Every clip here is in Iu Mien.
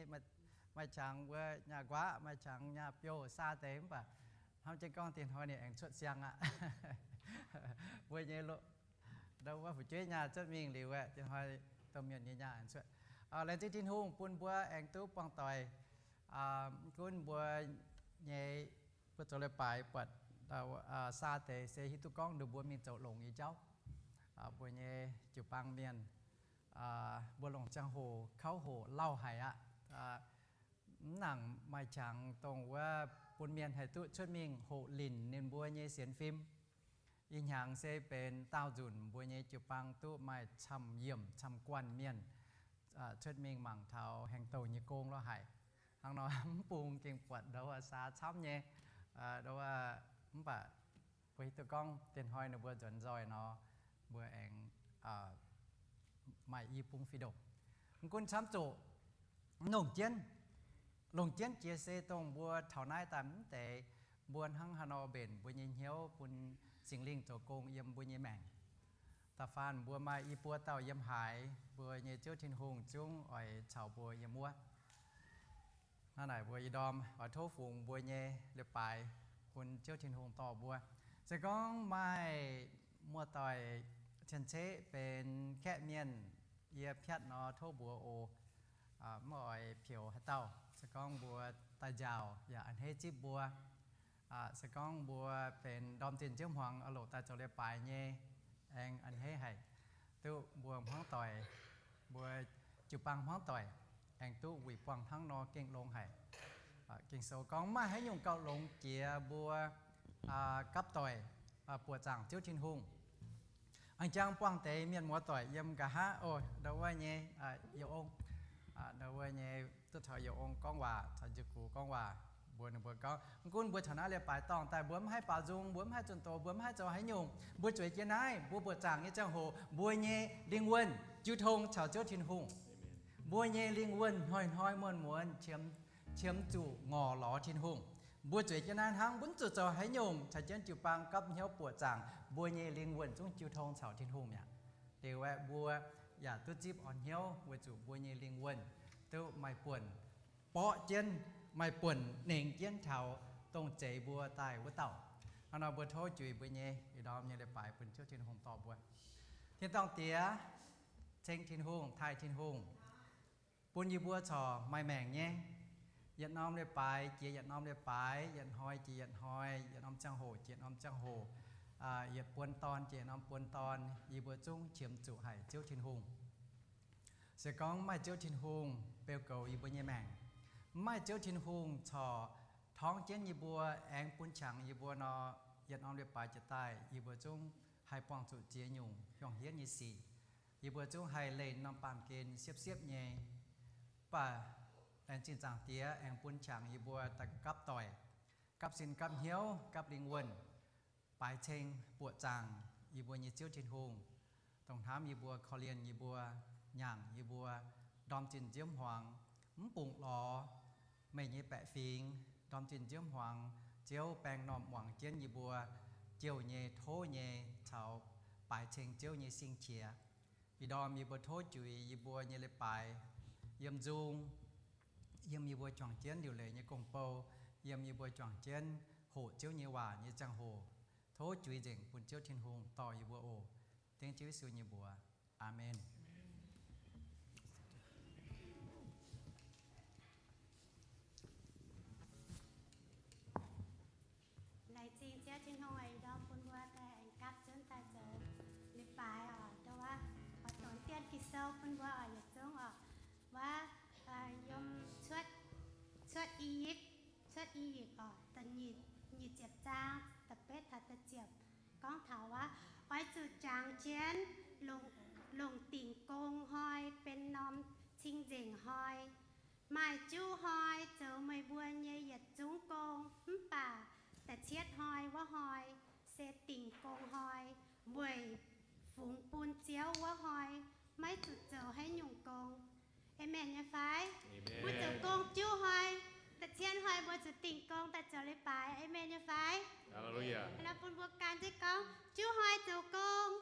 nyei, maaih qangx mbuo nyaah nquaqv, maaih qangx nyaah biouv saa deix, mv baac hnamv jienv gorngv dinh hnoi ninh aengx cuotv siang aqv. Mbuo nyei lo, ndau wuov fu'jueiv nyaah cuotv mingh liuz aeqv, dinh hnoi domh mienh nyei nyaah aengx cuotv. Laengz zingh Tin-Hungh bun mbuo aengx duqv buangh doic. Mv gunv mbuo nyei, mbuo zoux leiz-baaix buatc saa deix se hiuv duqv gorngv ninh mbuo mingh zoux longx nyei jauv. Mbuo nyei jiu-baang mienh, mbuo longc ziangh hoc, kauv hoc lauh haic aqv. Mv nangc maaih qangx dongh wuov bun mienh haih duqv cuotv mingh hoqc linc ninh mbuo nyei sienx fim. Ih hnyangx se benx daauh nzunc mbuo nyei jiu-baang duqv maaih camv-yiemc camv-guanh mienh cuotv mingh mangc taux hengx douh nyei gong lorqc haic. Hnangv nor mv bung gengh buatc ndau wuov saa camv nyei, ndau wuov, mv baac mbuo hiuv duqv gorngv dinh hnoi ninh mbuo nzuonx nzoih nor, mbuo aengx maaih i bung fih ndongc. Mv gunv camv zuqc longc jienv, longc jienv jiex se dongh mbuo taux naaiv daaih mv deix, mbuo hnangv haaix nor mbenc mbuo nyei hnyouv bun Singx Lingh zoux gong yiem mbuo nyei maengc. Da'faanh mbuo maaih i buo dauh yiem haaix, mbuo nyei Ziouv Tin-Hungh zungv oix caux mbuo yiem wuov. Hnangv naaic mbuo ih ndorm oix tov fungx mbuo nyei leiz-baaix bun Ziouv Tin-Hungh dorh mbuo. Se gorngv maaih muoz-doic cien-ceqv benx kaeqv mienh, yie piatv nor tov mbuox oc. Mv oix peux haaix dauh. Se gorngv mbuo daaih nziaauc yaac a'hneiv zipv mbuo. Se gorngv mbuo benx ndorm zinh nziouv hmuangx oix loc daaih zoux leiz-baaix nyei, aengx a'hneiv haic. Duqv mbuo hmuangv doic, mbuo jiu-baang hmuangv doic aengx duqv wuic buangh hnangv nor gengh longx haic. Ging-Sou gorngv mv maaih haaix nyungc gauh longx jiex mbuo gapv doic buoqc zaangc Ziouv Tin-Hungh. A'jang buangh deix mienh muoz-doic yiem nqa'haav oc, ndau wuov nyei, Yauv Ong, ndau wuov nyei duqv caux Yauv Ong gorngv waac, caux Njiec Gux gorngv waac, mbuox ninh mbuo gorngv, mv gunv mbuo taux naaiv leiz-baaix dorngh daaih, mbuo mv haih baaux nzung, mbuo mv haih zunh doz, mbuo mv haih zoux haaix nyungc, mbuo zueiz jienv naaiv, mbuo buoqc zaangc nyei ziangh hoc, mbuo nyei lingh wuonh jiu tong caux Ziouv Tin-Hungh. Mbuo nyei lingh wuonh hnoi-hnoi muonz-muonz qiemx zuqc ngorc lorz Tin-Hungh. Mbuo zueiz jienv naaiv hnangv, mbuo mv zuqc zoux haaix nyungc, caux jienv jiu-baang gapv hnyouv buoqc zaangc, mbuo nyei lingh wuonh zungv jiu tong caux Tin-Hungh mi'aqv. Liuz aeqv, mbuo yaac duqv zipv orn hnyouv weic zuqc mbuo nyei lingh wuonh duqv maaih buonc borqv jienv, maaih buonc nengx jienv taux dongh zeix mbuo daaih wuov dauh. Hnangv nor mbuo tov juix mbuo nyei ih ndorm nyei leiz-baaix bun Ziouv Tin-Hungh dorh mbuo. Tin-dorngh Diex, ceng Tin-Hungh, taaih Tin-Hungh bun yie mbuo corc maaih maengc nyei. Yietc norm leiz-baaix jiex yietc norm leiz-baaix, yietc hnoi jiex yietc hnoi, yietc norm ziangh hoc jiex yietc norm ziangh hoc, yietc buon dorn jiex yietc norm buon dorn, yie mbuo zungv qiemx zuqc haic Ziouv Tin-Hungh. Se gorngv mv maaih Ziouv Tin-Hungh beu goux yie mbuo nyei maengc, mv maaih Ziouv Tin-Hungh corc torngv jienv yie mbuo, aengx bun qangx yie mbuo nor, yietc norm leiz-baaix jiex daaih yie mbuo zungv haih buangh zuqc ziex nyungc hiuang-hietv nyei sic. Yie mbuo zungv haih leih norm baamh gen siepv-siepv nyei. Mv baac laengz zingh Zaangc Diex aengx bun qangx yie mbuo daaih gapv doic, gapv sin gapv hnyouv, gapv lingh wuonh, baaix ceng buoqc zaangc yie mbuo nyei Ziouv Tin-Hungh, dongh hnamv yie mbuo, korv-lienh yie mbuo, nyaangc yie mbuo ndorm zinh nziouv hmuangx, mv bungx lorz meih nyei baeqc fingx. Ndorm zinh nziouv hmuangx Ziouv baeng m'normh muangx jienv yie mbuo jouh nyei, tov nyei, caux baaix ceng Ziouv nyei sing-qiex. Ih ndorm yie mbuo tov juix yie mbuo nyei leiz-baaix yiem nzung, yiem yie mbuo juangc jienv liuc leiz nyei gong-bou, yiem yie mbuo juangc jienv hoqc Ziouv nyei waac nyei ziangh hoc, tov juix nzengc bun Ziouv Tin-Hungh dorh yie mbuo oc. Dengv Ziouv Yesu nyei mbuox. Aamen. Laengz zingh Ziouv Tin-Hungh aengx ndorm bun mbuo daaih aengx gapv zunv daaih zoux leiz-baaix oc. Ndau wuov, oix donx Dienh Ging-Sou bun mbuo oc, yietc zungv oc. Wuov, yiem Cuotv, Cuotv I^yipv, Cuotv I^yipv oc, nyic ziepc zaang, da'betv taux da'ziepc, gorngv taux wuov, oix zuqc jangx jienv longc, longc dingc gong hnoi benx norm cing-nzengc hnoi. Maaih juv hnoi zoux meih mbuo nyei yietc zungv gong, mv baac da'cietv hnoi wuov hnoi se dingc gong hnoi, weic fungx bun Ziouv wuov hnoi maiv zuqc zoux haaix nyungc gong. Aamen nyei fai? Mbuo zoux gong juv hnoi, da'cietv hnoi mbuo zuqc dingc gong daaih zoux leiz-baaix. Aamen nyei fai? Haleluya. Bun mbuo gan jienv gorngv, juv hnoi zoux gong,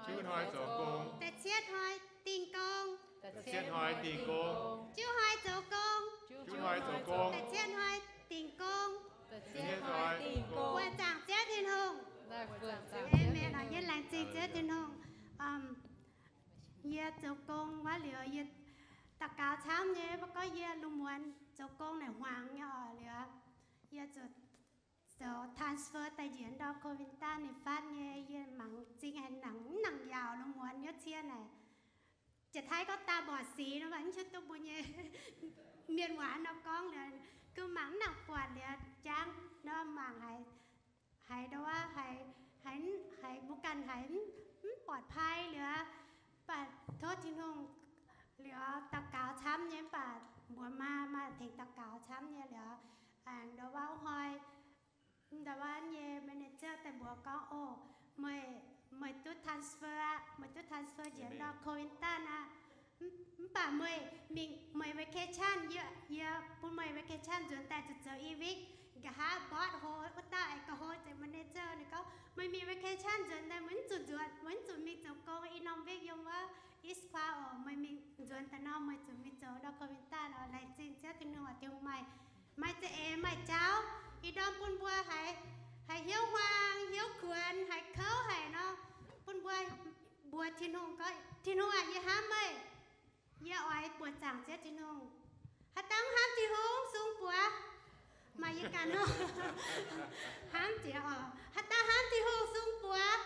juv hnoi zoux gong, da'cietv hnoi dingc gong. Da'cietv hnoi dingh gong. Jiu hnoi zoux gong. Jiu hnoi zoux gong. Da'cietv hnoi dingh gong. Da'cietv hnoi dingh gong. Buoqc zaangc Ziouv Tin-Hungh. Amen. Yie laengz zingh Ziouv Tin-Hungh. Yie zoux gong wuov liuz, yie daux gaux camv nyei, mv gorngv yie lungh muonz zoux gong naaic hmuangx nyei oc. Liuz yie zuqc zoux transfer daaih njiec ndorm Covington ninh fatv nyei. Yie mangc zingh haic, nangc mv nangc yaauc, lungh muonz nyei cie naaic. Jiex-taaih gorngv ตาบอดสี nor, mv hiuv duqv mbuo nyei mienh waac nor gorngv liuz, gengh mangc mv nangc buatc liuz jangv nor, mangc haiz, haiz ndau wuov, haiz, haiz, haiz mbuo ganh haiz mv, mv ปลอดภัย liuz, mv baac tov Tin-Hungh liuz daux gaux camv nyei, mv baac mbuox maa, maa tengx daux gaux camv nyei liuz, aengx ndau wuov hnoi ndau wuov nyei manager daaih mbuox gorngv, O, meih, meih duqv transfer aqv, meih duqv transfer njiec ndorm Covington aqv. Mv, mv baac meih mingh, meih vacation, yie, yie bun meih vacation nzuonx daaih zuqc zoux i week. Nqa'haav boss hlo, wuov dauh aengx gauh hlo, zeiz manager ninh gorngv, Meih mingh vacation nzuonx daaih, meih mv zuqc nzuonx, meih mv zuqc mingh zoux gong i norm week yiem wuov East Quad oc. Meih mingh nzuonx daaih nor, meih zuqc mingh zoux ndorm Covington oc. Laengz zingh Ziouv Tin-Hungh oc, Tin-Hungh maaih, maaih za'eix maaih jauv. Ih ndorm bun mbuo haiz, haiz hnyouv huaang, hnyouv kuonx, haiz kouv haic nor, bun mbuo mbuox Tin-Hungh gorngv, Tin-Hungh aac, yie hnamv meih. Yie oix buoqc zaangc Ziouv Tin-Hungh. Haaix dauh hnamv Tin-Hungh sung buoz. Maaih yie ganh nor. Hnamv jiex oc. Haaix dauh hnamv Tin-Hungh sung buoz.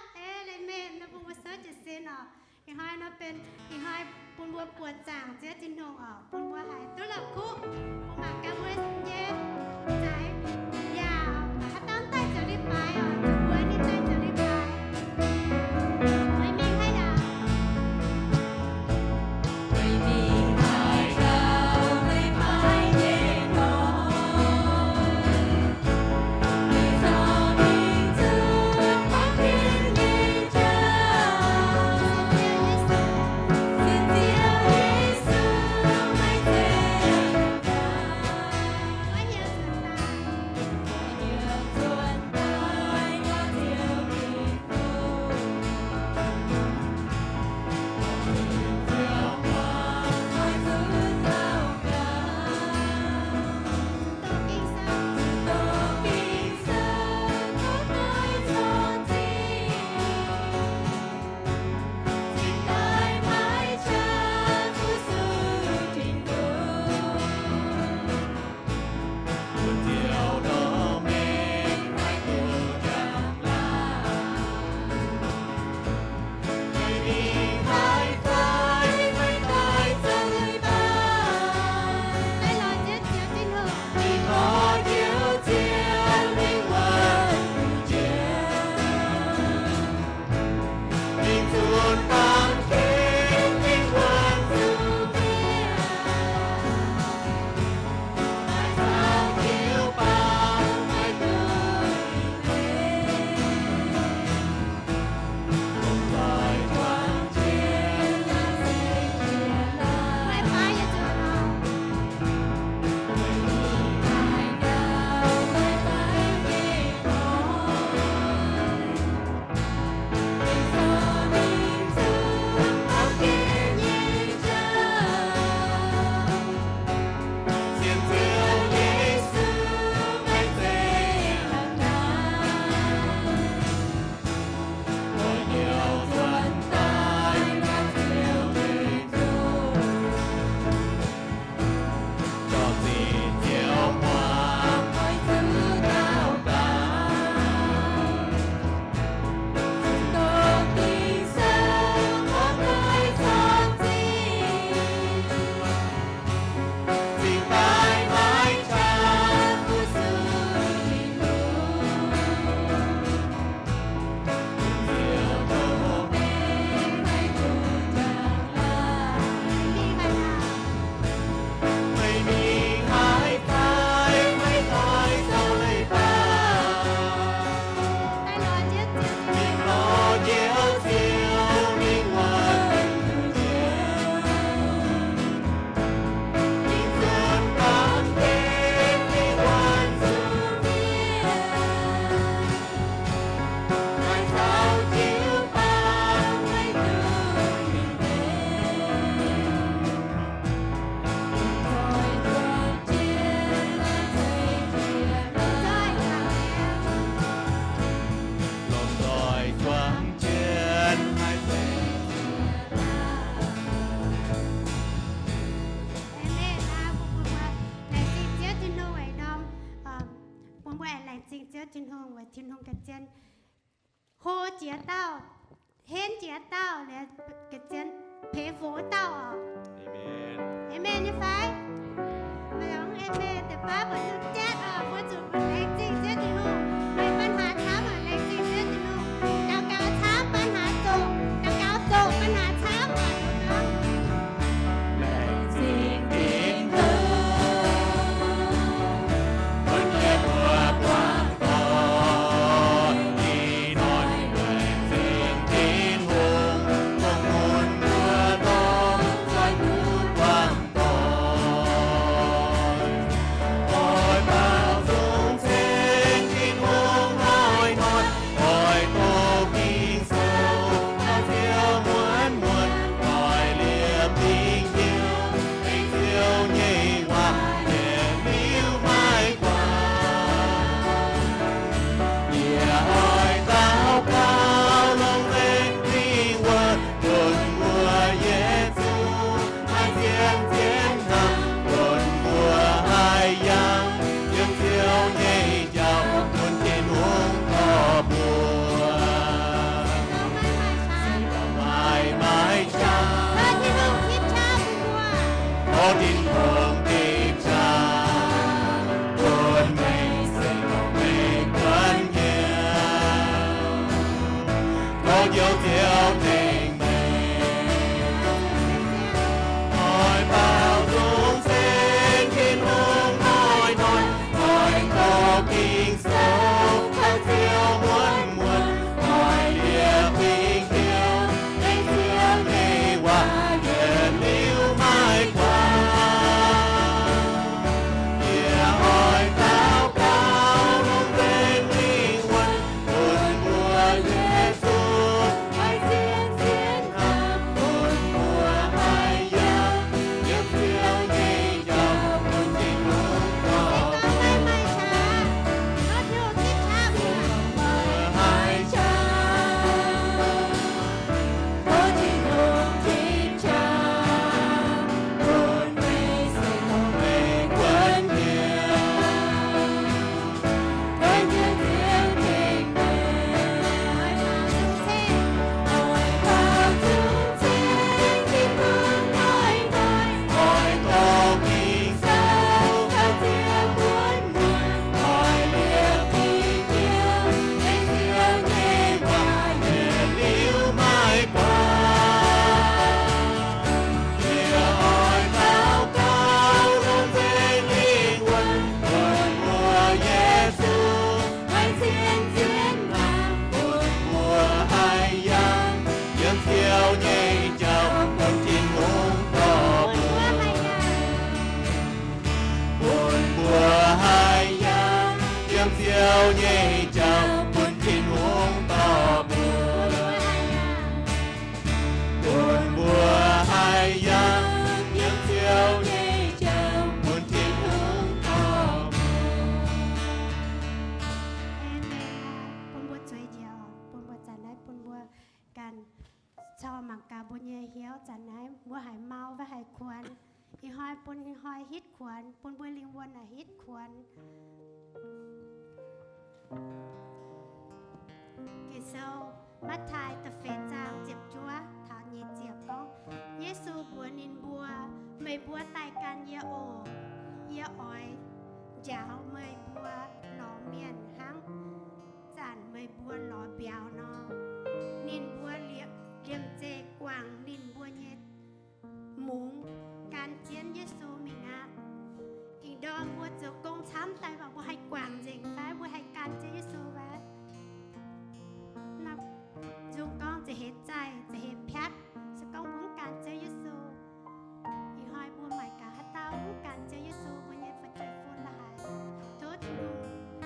Amen. Nor bun mbuo souv jiez sin oc. Ih hnoi nor benx, ih hnoi bun mbuo buoqc zaangc Ziouv Tin-Hungh oc. Bun mbuo haiz duqv la'kuqv. Mbuo mangc gaax mbuo nyei za'eix. Yaac haaix dauh daaih zoux leiz-baaix oc, zuqc mbuox ninh daaih zoux leiz-baaix. Meih mingh haaix yaac weic Tin-Hungh ga'zien hlo jiex dauh, henv jiex dauh, liuz ga'zien peix fux dauh oc. Amen nyei fai? Meih amen deix baav mbuo zuqc jatv oc, mbuo zuqc laengz zingh Ziouv Tin-Hungh. Meih ปัญหา camv oc, laengz zingh Ziouv Tin-Hungh. Daux gaux camv, ปัญหา zoqc, daux gaux zoqc, ปัญหา camv oc. Laengz zingh Tin-Hungh, bun yie mbuo buangh doic. Ih hnoi laengz zingh Tin-Hungh, dongh bun mbuo dorh nzoih kuv buangh doic. Oix baaux nzung ceng Tin-Hungh hnoi-hnoi, oix doqc Ging-Sou, caux Ziouv muonz-muonz, oix liepc dingc hnyouv, aengx Ziouv nyei waac yietc liuz maiv guaax. Yie oix daux gaux longc nzengc lingh wuonh bun mbuo yietc zungv maiv zien zien hnamv, bun mbuo haih yangh yiem Ziouv nyei jauv, bun Tin-Hungh dorh mbuo. Maiv maaih qangx, tov Tin-Hungh ginv qangx, bun meih se gorngv meih guanh hnyouv, tov Ziouv, Ziouv tengx meih. Oix baaux nzung ceng Tin-Hungh hnoi-hnoi, oix doqc Ging-Sou, caux Ziouv muonz-muonz, oix liepc dingc hnyouv, aengx Ziouv nyei waac yietc liuz maiv guaax. Yie oix daux gaux longc nzengc lingh wuonh bun mbuo yietc zungv maiv zien zien hnamv, bun mbuo haih yangh yiem Ziouv nyei jauv, bun Tin-Hungh dorh mbuo. Haih qangx, tov Tin-Hungh ginv qangx, bun meih se gorngv meih guanh hnyouv, Yie oix daux gaux longc nzengc lingh wuonh bun mbuo yietc zungv maiv zien zien hnamv, bun mbuo haih yangh yiem Ziouv nyei jauv, bun Tin-Hungh dorh mbuo. Bun mbuo haih yangh yiem Ziouv nyei jauv, bun Tin-Hungh dorh mbuo. Bun mbuo haih yangh yiem Ziouv nyei jauv, bun Tin-Hungh dorh mbuo. Amen. Bun mbuo zueiz njiec, bun mbuo zanc naaiv, bun mbuo ganh cau mangc gaax mbuo nyei hnyouv zanc naaiv, mbuo haiz mau fai haiz kuonx. Ih hnoi bun ih hnoi hitv kuonx, bun mbuo lingh wuonh naaic hitv kuonx. Ging-Sou Matv^taai da'feix zaang ziepc juov taux nyic ziepc gorngv, Yesu mbuox ninh mbuo, Meih mbuo daaih gan yie oc. Yie oix njaaux meih mbuo lorz mienh hnangv zanc meih mbuo lorz mbiauz nor. Ninh mbuo liemh zeih guangc ninh mbuo nyei mungz gan jienv Yesu mingh aqv. Ih ndorm mbuo zoux gong camv daaih, mbuo haih guangc nzengc fai mbuo haih gan jienv Yesu fai? Nzung gorngv za'heix zaih, za'heix piatv, se gorngv mbuo mv gan Ziouv Yesu. Ih hnoi mbuo mangc gaax haaix dauh mv gan Ziouv Yesu, mbuo nyei fu'jueiv fun la'haaix. Tov Tin-Hungh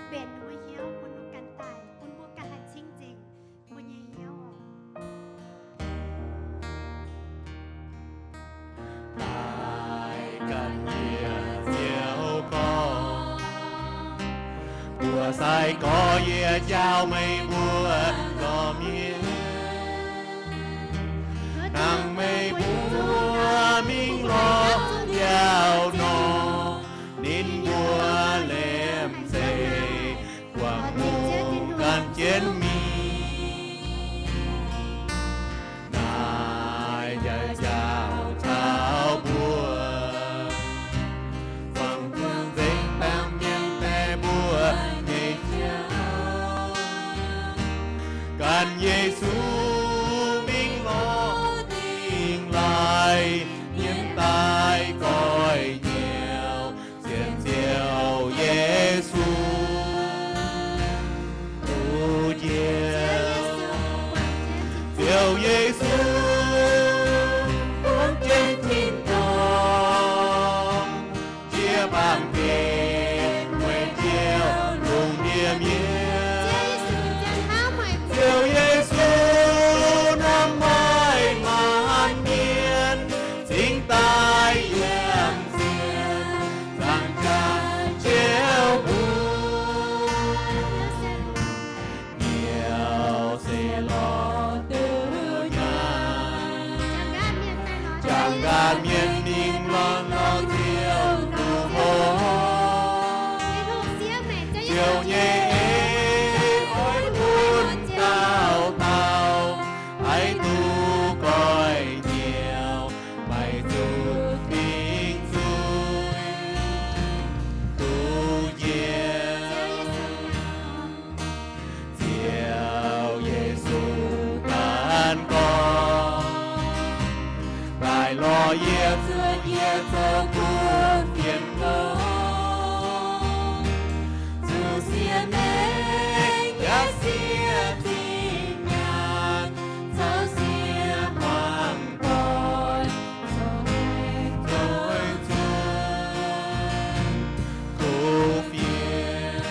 mbenc ninh mbuo hnyouv bun ninh mbuo ganh daaih, bun mbuo ganh haih cing nzengc mbuo nyei hnyouv oc. Daaih gan yie, Ziouv gorngv, buoz sai gorx yie njaaux meih mbuo lorz mienh. Hnangv meih mbuo mingh lorz mbiauz nor, ninh mbuo liemh zeih guangc mungz Yesu mingh lorz dingc laaih, nyienz daaih goix nyouh, sienx Ziouv Yesu. Duqv njoux Ziouv Yesu, buangv jienv tin-dorngh, jiex baamh gen weic Ziouv lungh ndiev mienh. Ziouv Yesu hnamv maaih maanc mienh, cingx daaih yiem ziepc nzaangc jaax Ziouv mbuo. Nyouz se lorz duqv nyaanh, jangx nqaatv mienh mingh lorz lorz Ziouv duqv hlo. Ziouv nyei eix oix bun dauh dauh haih duqv goiv nyouh, maiv zuqc dingc zuiz duqv njiec. Ziouv Yesu ganh gorngv, daaih lorz yie, zuov yie zoux kuv fienx gorngv, zuqc siev mengh yaac siev zinh nyaanh, zoux siev hmuangx doic, zoux mengh zoux zunh kuv fienx.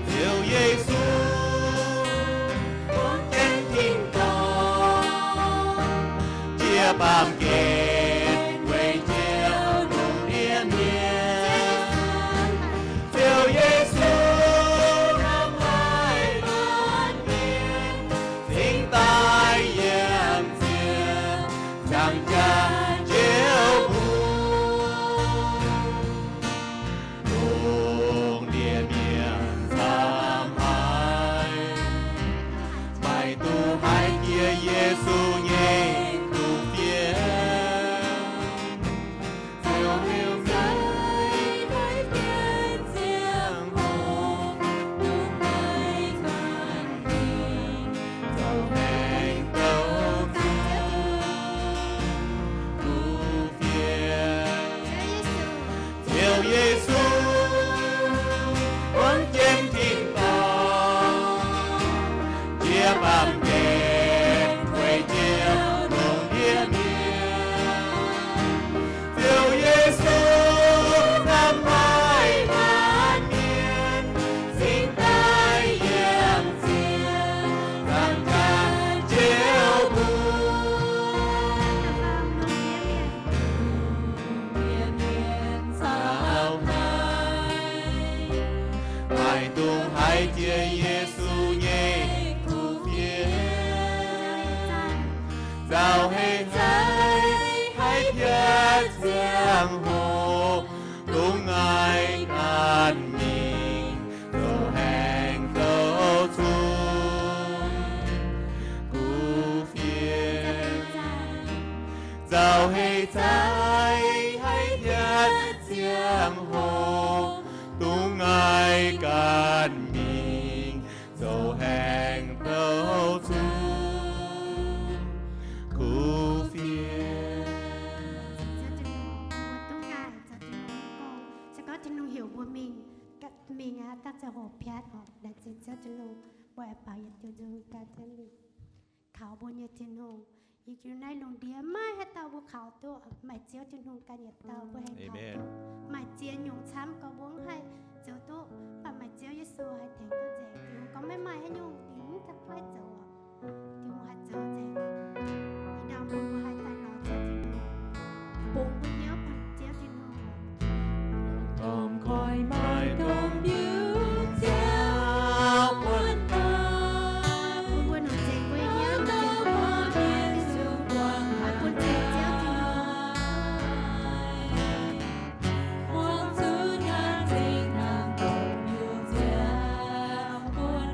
Ziouv Yesu buangv jienv tin-dorngh, jiex baamh gen weic Ziouv lungh ndiev mienh. Ziouv Yesu hnamv maaih maanc mienh, cingx daaih yiem ziepc nzaangc jaax Ziouv mbuo. Lungh ndiev mienh camv haic, maiv duqv haiz jiex Yesu nyei kuv fienx. Ziouv heuc mienh haiz jiex ziangh hoc, duqv maiv ganh mingh zoux maengc douc zunh kuv fienx. Ziouv Yesu buangv jienv tin-dorngh, jiex baamh gen weic Ziouv lungh ndiev mienh. Ziouv Yesu hnamv maaih maanc mienh, cingx daaih yiem ziepc nzaangc jaax Ziouv mbuo. Lungh ndiev mienh caux haaix, maiv duqv haiz jiex Yesu nyei kuv fienx. Nzauh heix haiz, haiz jiex ziangh hoc, dongh ngaih ganh mingh zoux haengh douc zunh kuv fienx. Nzauh heix haiz, haiz jiex ziangh hoc, dongh ngaih ganh mingh zoux haengh douc zunh kuv fienx. Se gorngv Tin-Hungh heuc mbuo mingh, mingh aqv, daav ziangh hoc piatv oc. Laengz zingh Ziouv Tin-Hungh, mbuo aengx baaux yietc diuh nzung daaih Ziouv mingh kaux mbuo nyei Tin-Hungh. Yie jiu naaiv lungh ndiev maiv haaix dauh mbuo kaux duqv, maaih Ziouv Tin-Hungh ganh yietc dauh mbuo haih kaux duqv. Maaih ziex nyungc camv gorx mbuo mv haih zoux duqv, mv baac maaih Ziouv Yesu haih tengx duqv nzengc. Tin-Hungh gorngv maiv maaih haaix nyungc ninh mv daaih maiv zoux oc. Tin-Hungh haih zoux nzengc. Ih ndau mbuo mbuo haih daaih lorz Ziouv Tin-Hungh, bungx mbuo hnyouv bun Ziouv Tin-Hungh. Dongh koi maaih dongh diuh Ziouv buonc daaih, mbuo nongc zengx mbuo nyei hnyouv, nongc zengx mbuo nyei zuqc buangh bun Ziouv Tin-Hungh. Buangh zuqc nyaanh zingh hnangv dongh diuh Ziouv buonc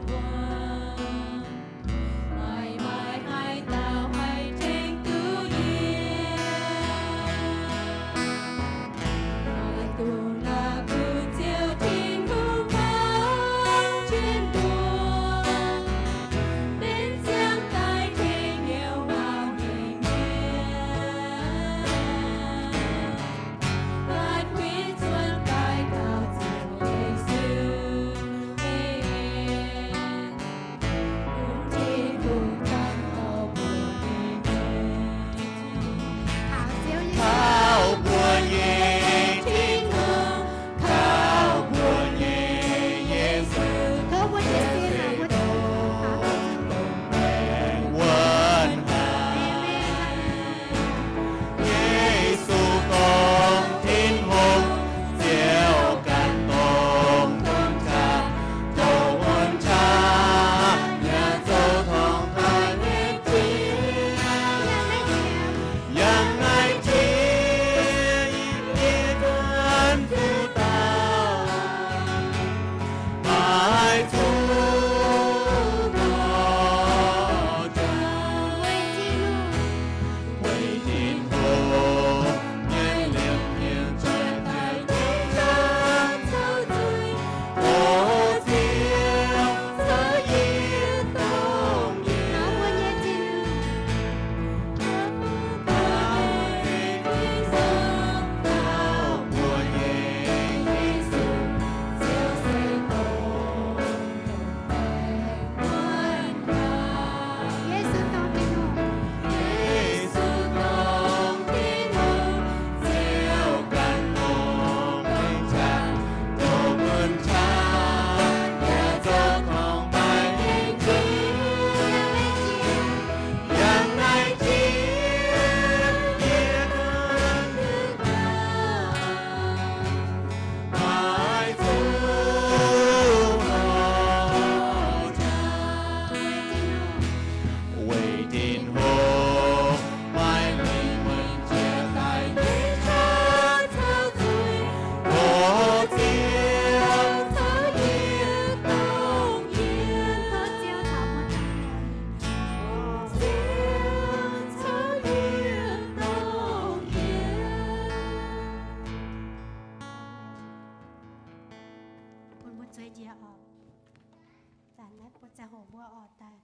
Mbuo ziangh hoc mbuo oix daaih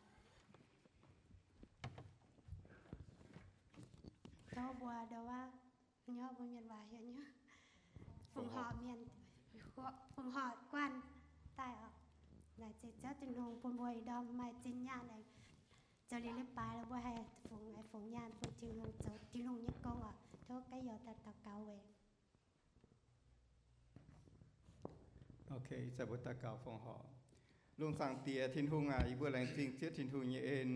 tov mbuo ndo wuov nyoc mbuo mienh waac heuc nyei fongc horc mienh, fongc horc guanh daaih oc. Laengz zingh Ziouv Tin-Hungh bun mbuo ih ndorm maaih zinh nyaanh aengx zoux liuz leiz-baaix lorqc, mbuo haih fungx, haih fungx nyaanh bun Tin-Hungh zoux Tin-Hungh nyei gong oc. Tov gaav youz daaih daux gaux weic. Ok, ih zanc mbuo daux gaux fongc horc. Lungh zaangc Diex Tin-Hungh aac, yie mbuo laengz zingh Ziouv Tin-Hungh nyei en.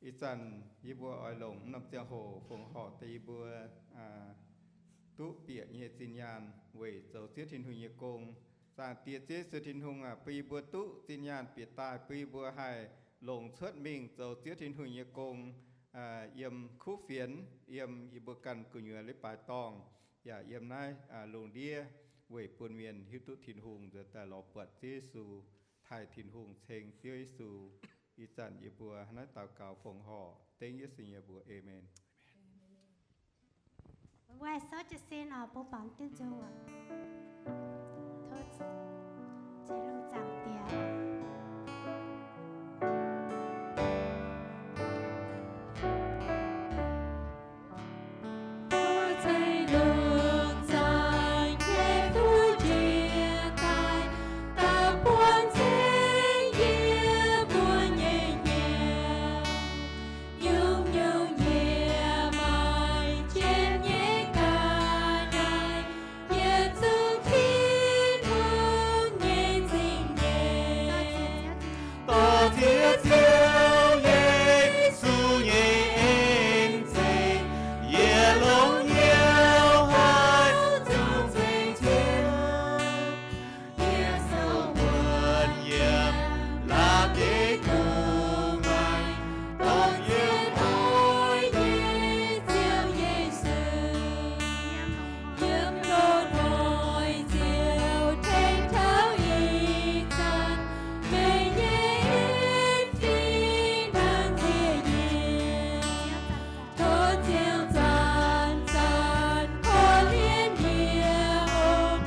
Ih zanc yie mbuo oix longc norm ziangh hoc fongc horc daaih yie mbuo duqv bieqc nyei zinh nyaanh weic zoux Ziouv Tin-Hungh nyei gong. Zaangc Diex Ziouv Yesu Tin-Hungh aac, bun yie mbuo duqv zinh nyaanh bieqc daaih, bun yie mbuo haih longc cuotv mingh zoux Ziouv Tin-Hungh nyei gong yiem kuv fienx, yiem yie mbuo ganh gu'nyuoz leiz-baaix dorngh, yaac yiem naaiv lungh ndiev, weic bun mienh hiuv duqv Tin-Hungh nzuonx daaih lorz buatc Ziouv Yesu, taaih Tin-Hungh ceng Ziouv Yesu. Ih zanc yie mbuo naaiv daux gaux fongc horc dengv Yesu nyei mbuox, aamen. Mbuo souv jiez sin oc, bun baamz diuh nzung oc. Tov ceix lungh zaangc Diex. Ceix lungh zaangc nyei fuqv njiec daaih, daaih buangh ceng yie mbuo nyei hnyouv. Nyungc-nyungc yie maaih jienv nyei ga'naaiv, yietc zungv Tin-Hungh nyei zingh nyeic. Dorh ziex Ziouv Yesu nyei en-zengc, yie longx hnyouv haiz zuqc ceng Ziouv. Yie souv wuonh yiem la'bieiv gu'nguaaic, dongh yie hnoi nyei Ziouv Yesu. Yiem loz-hnoi Ziouv tengx taux ih zanc, meih nyei en fih hnangv nziec nyeic. Tov Ziouv zanc-zanc korv-lienh yie oc.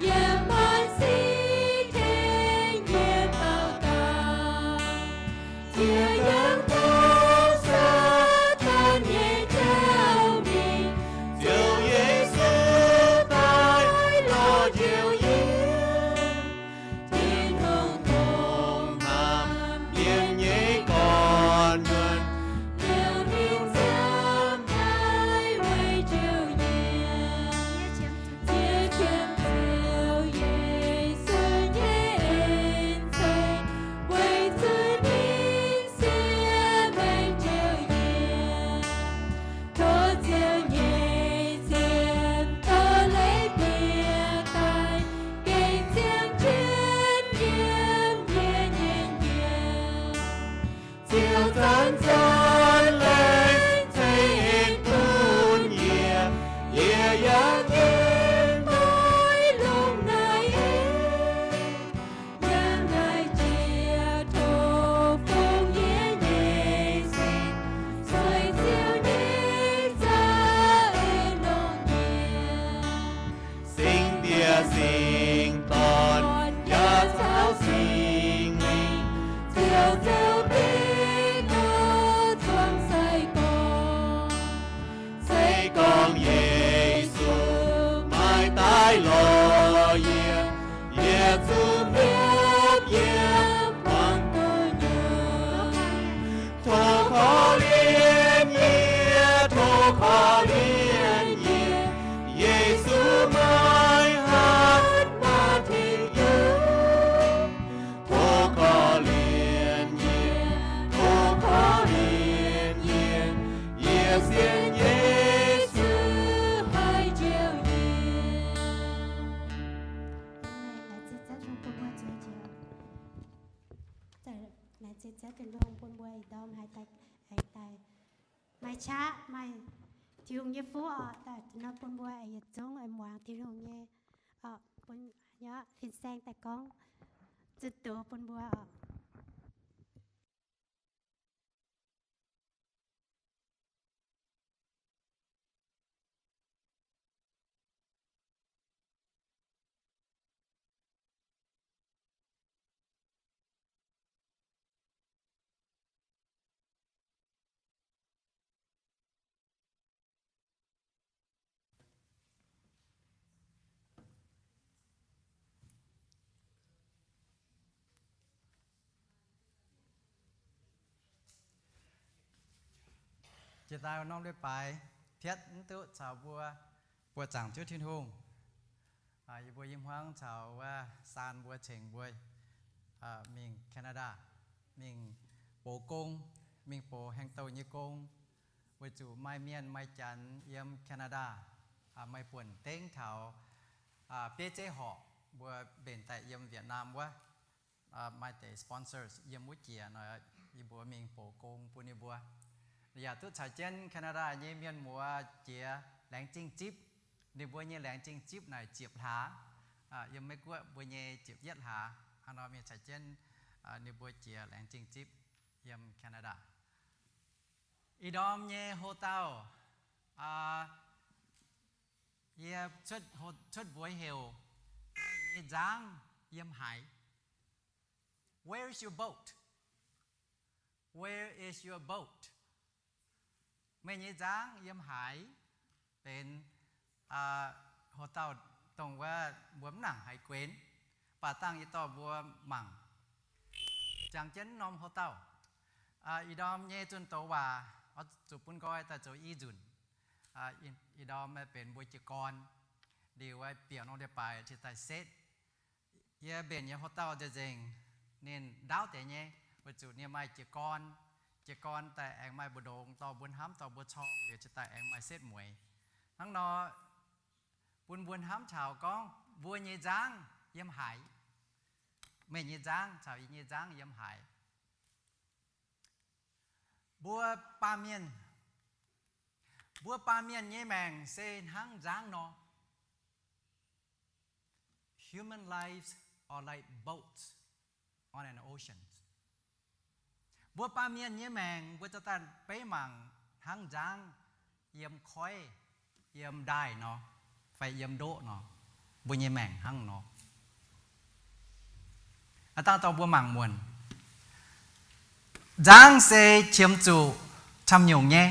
Yie maaiv sic tengx yie daux gaux. Ziouv yangh taux Saadaan nyei jauv mingh, Ziouv Yesu daaih lorz njoux yie. Tin-Hungh dongh hnamv mienh nyei gorn-nyuonh, liouh ninh ziangh daaih weic njoux yie. Yie qiemx Ziouv Yesu nyei en-zengc, weic zuqc ninh siev mengh njoux yie. Tov Ziouv nyei zien taux leiz bieqc daaih, gengh ziangh jienv yiem yie nyei njiec. Ziouv zanc-zanc lengc ceix en bun yie, yie yaac yiem mbuo lungh naaiv en. Yiem naaiv jiex tov fungx yie nyei sin, sueih Ziouv nyei za'eix longx nyei. Singx Diex, Singx Dorn, yaac caux Singx Lingh, Ziouv Ziouv Diex, zuangx se gorngv, se gorngv Yesu maiv daaih lorz yie, yie zungv hnyouv yiem muangx gu'nyuoz. Tov korv-lienh yie, tov korv-lienh yie, Yesu maiv hatc maaih tengx yie. Tov korv-lienh yie, tov korv-lienh yie, yie sienx Yesu haih njoux yie. Laengz zingh Ziouv Tin-Hungh bun mbuo ih ndorm haih daaih, haih daaih maaih qaqv, maaih Tin-Hungh nyei fuqv oc, daaih nor bun mbuo yietc zungv muangx Tin-Hungh nyei, bun nyoc fin-saeng daaih gorngv zunh doz bun mbuo oc. Jiex daaih norm leiz-baaix piatv mv duqv caux mbuo buoqc zaangc Ziouv Tin-Hungh. Yie mbuo i hmuangv caux wuov saan mbuo cengx mbuo mingh Canada, mingh box gong, mingh box hengx douh nyei gong, weic zuqc maaih mienh maaih janx yiem Canada maaih buonc dengv taux bieiv zeiv horqc mbuo mbenc daaih yiem Vietnam wuov, maaih deix sponsors yiem wuov jiex nor, yie mbuo mingh box gong bun ninh mbuo. Yaac duqv caux jienv Canada nyei mienh muoz jiex laengz zingh zipv. Ninh mbuo nyei laengz zingh zipv naaic ziepc hlaax, yiem Meiv Guoqv mbuo nyei ziepc yietv hlaax. Hnangv nor mingh caux jienv ninh mbuo jiex laengz zingh zipv yiem Canada. Ih ndorm nyei hotel, yie cuotv mbuox heuc, Meih nyei nzangv yiem haaix? Where is your boat? Where is your boat? Meih nyei nzangv yiem haaix? Benx hotel dongh wuov mbuo mv nangc haiz guenx, baac dangh yie dorh mbuo mangc jangx jienv norm hotel. Ih ndorm nyei zunh doz waac oix zuqc bun nqoi daaih zoux i nzunc. Ih ndorm benx mbuo jiez gorn, liuz bieqc norm leiz-baaix cingx daaih setv. Yie mbenc nyei hotel nzengc, ninh ndaauv deix nyei, weic zuqc ninh maaih jiez gorn. Jiez gorn daaih aengx maaih mbu'ndongx dorh mbuo hnamv, dorh mbuo corng, liuz cingx daaih aengx maaih setv mueiz. Hnangv nor, bun mbuo hnamv taux gorngv mbuo nyei nzangv yiem haaix? Meih nyei nzangv caux yie nyei nzangv yiem haaix? Mbuo baamh mienh, mbuo baamh mienh nyei maengc se hnangv nzangv nor. Human lives are like boats on an ocean. Mbuo baamh mienh nyei maengc mbuo za'gengh beiv mangc hnangv nzangv yiem koiv, yiem ndaaih nor, fai yiem ndoqv nor. Mbuo nyei maengc hnangv nor. Aav dangh dorh mbuo mangc muonc. Nzangv se qiemx zuqc camv-nyungc nyei.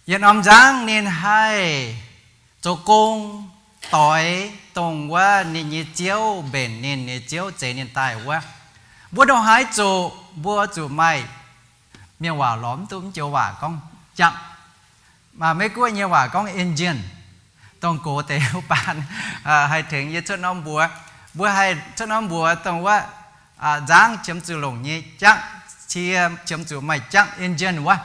Yietc norm nzangv ninh haih zoux gong doix dongh wuov ninh nyei ziouv mbenc ninh nyei ziouv zeix ninh daaih wuov. Mbuo ndongc haaix zoqc mbuo zuqc maaih, mienh waac lorz mv duqv mv joux waac gorngv jangv. Maiv guoqv nyei waac gorngv engine, dongh gox deix wuov baan haih tengx yie cuotv norm mbuox. Mbuo haih cuotv norm mbuox dongh wuov nzangv qiemx zuqc longc nyei jangv, cie qiemx zuqc maaih jangv engine wuov.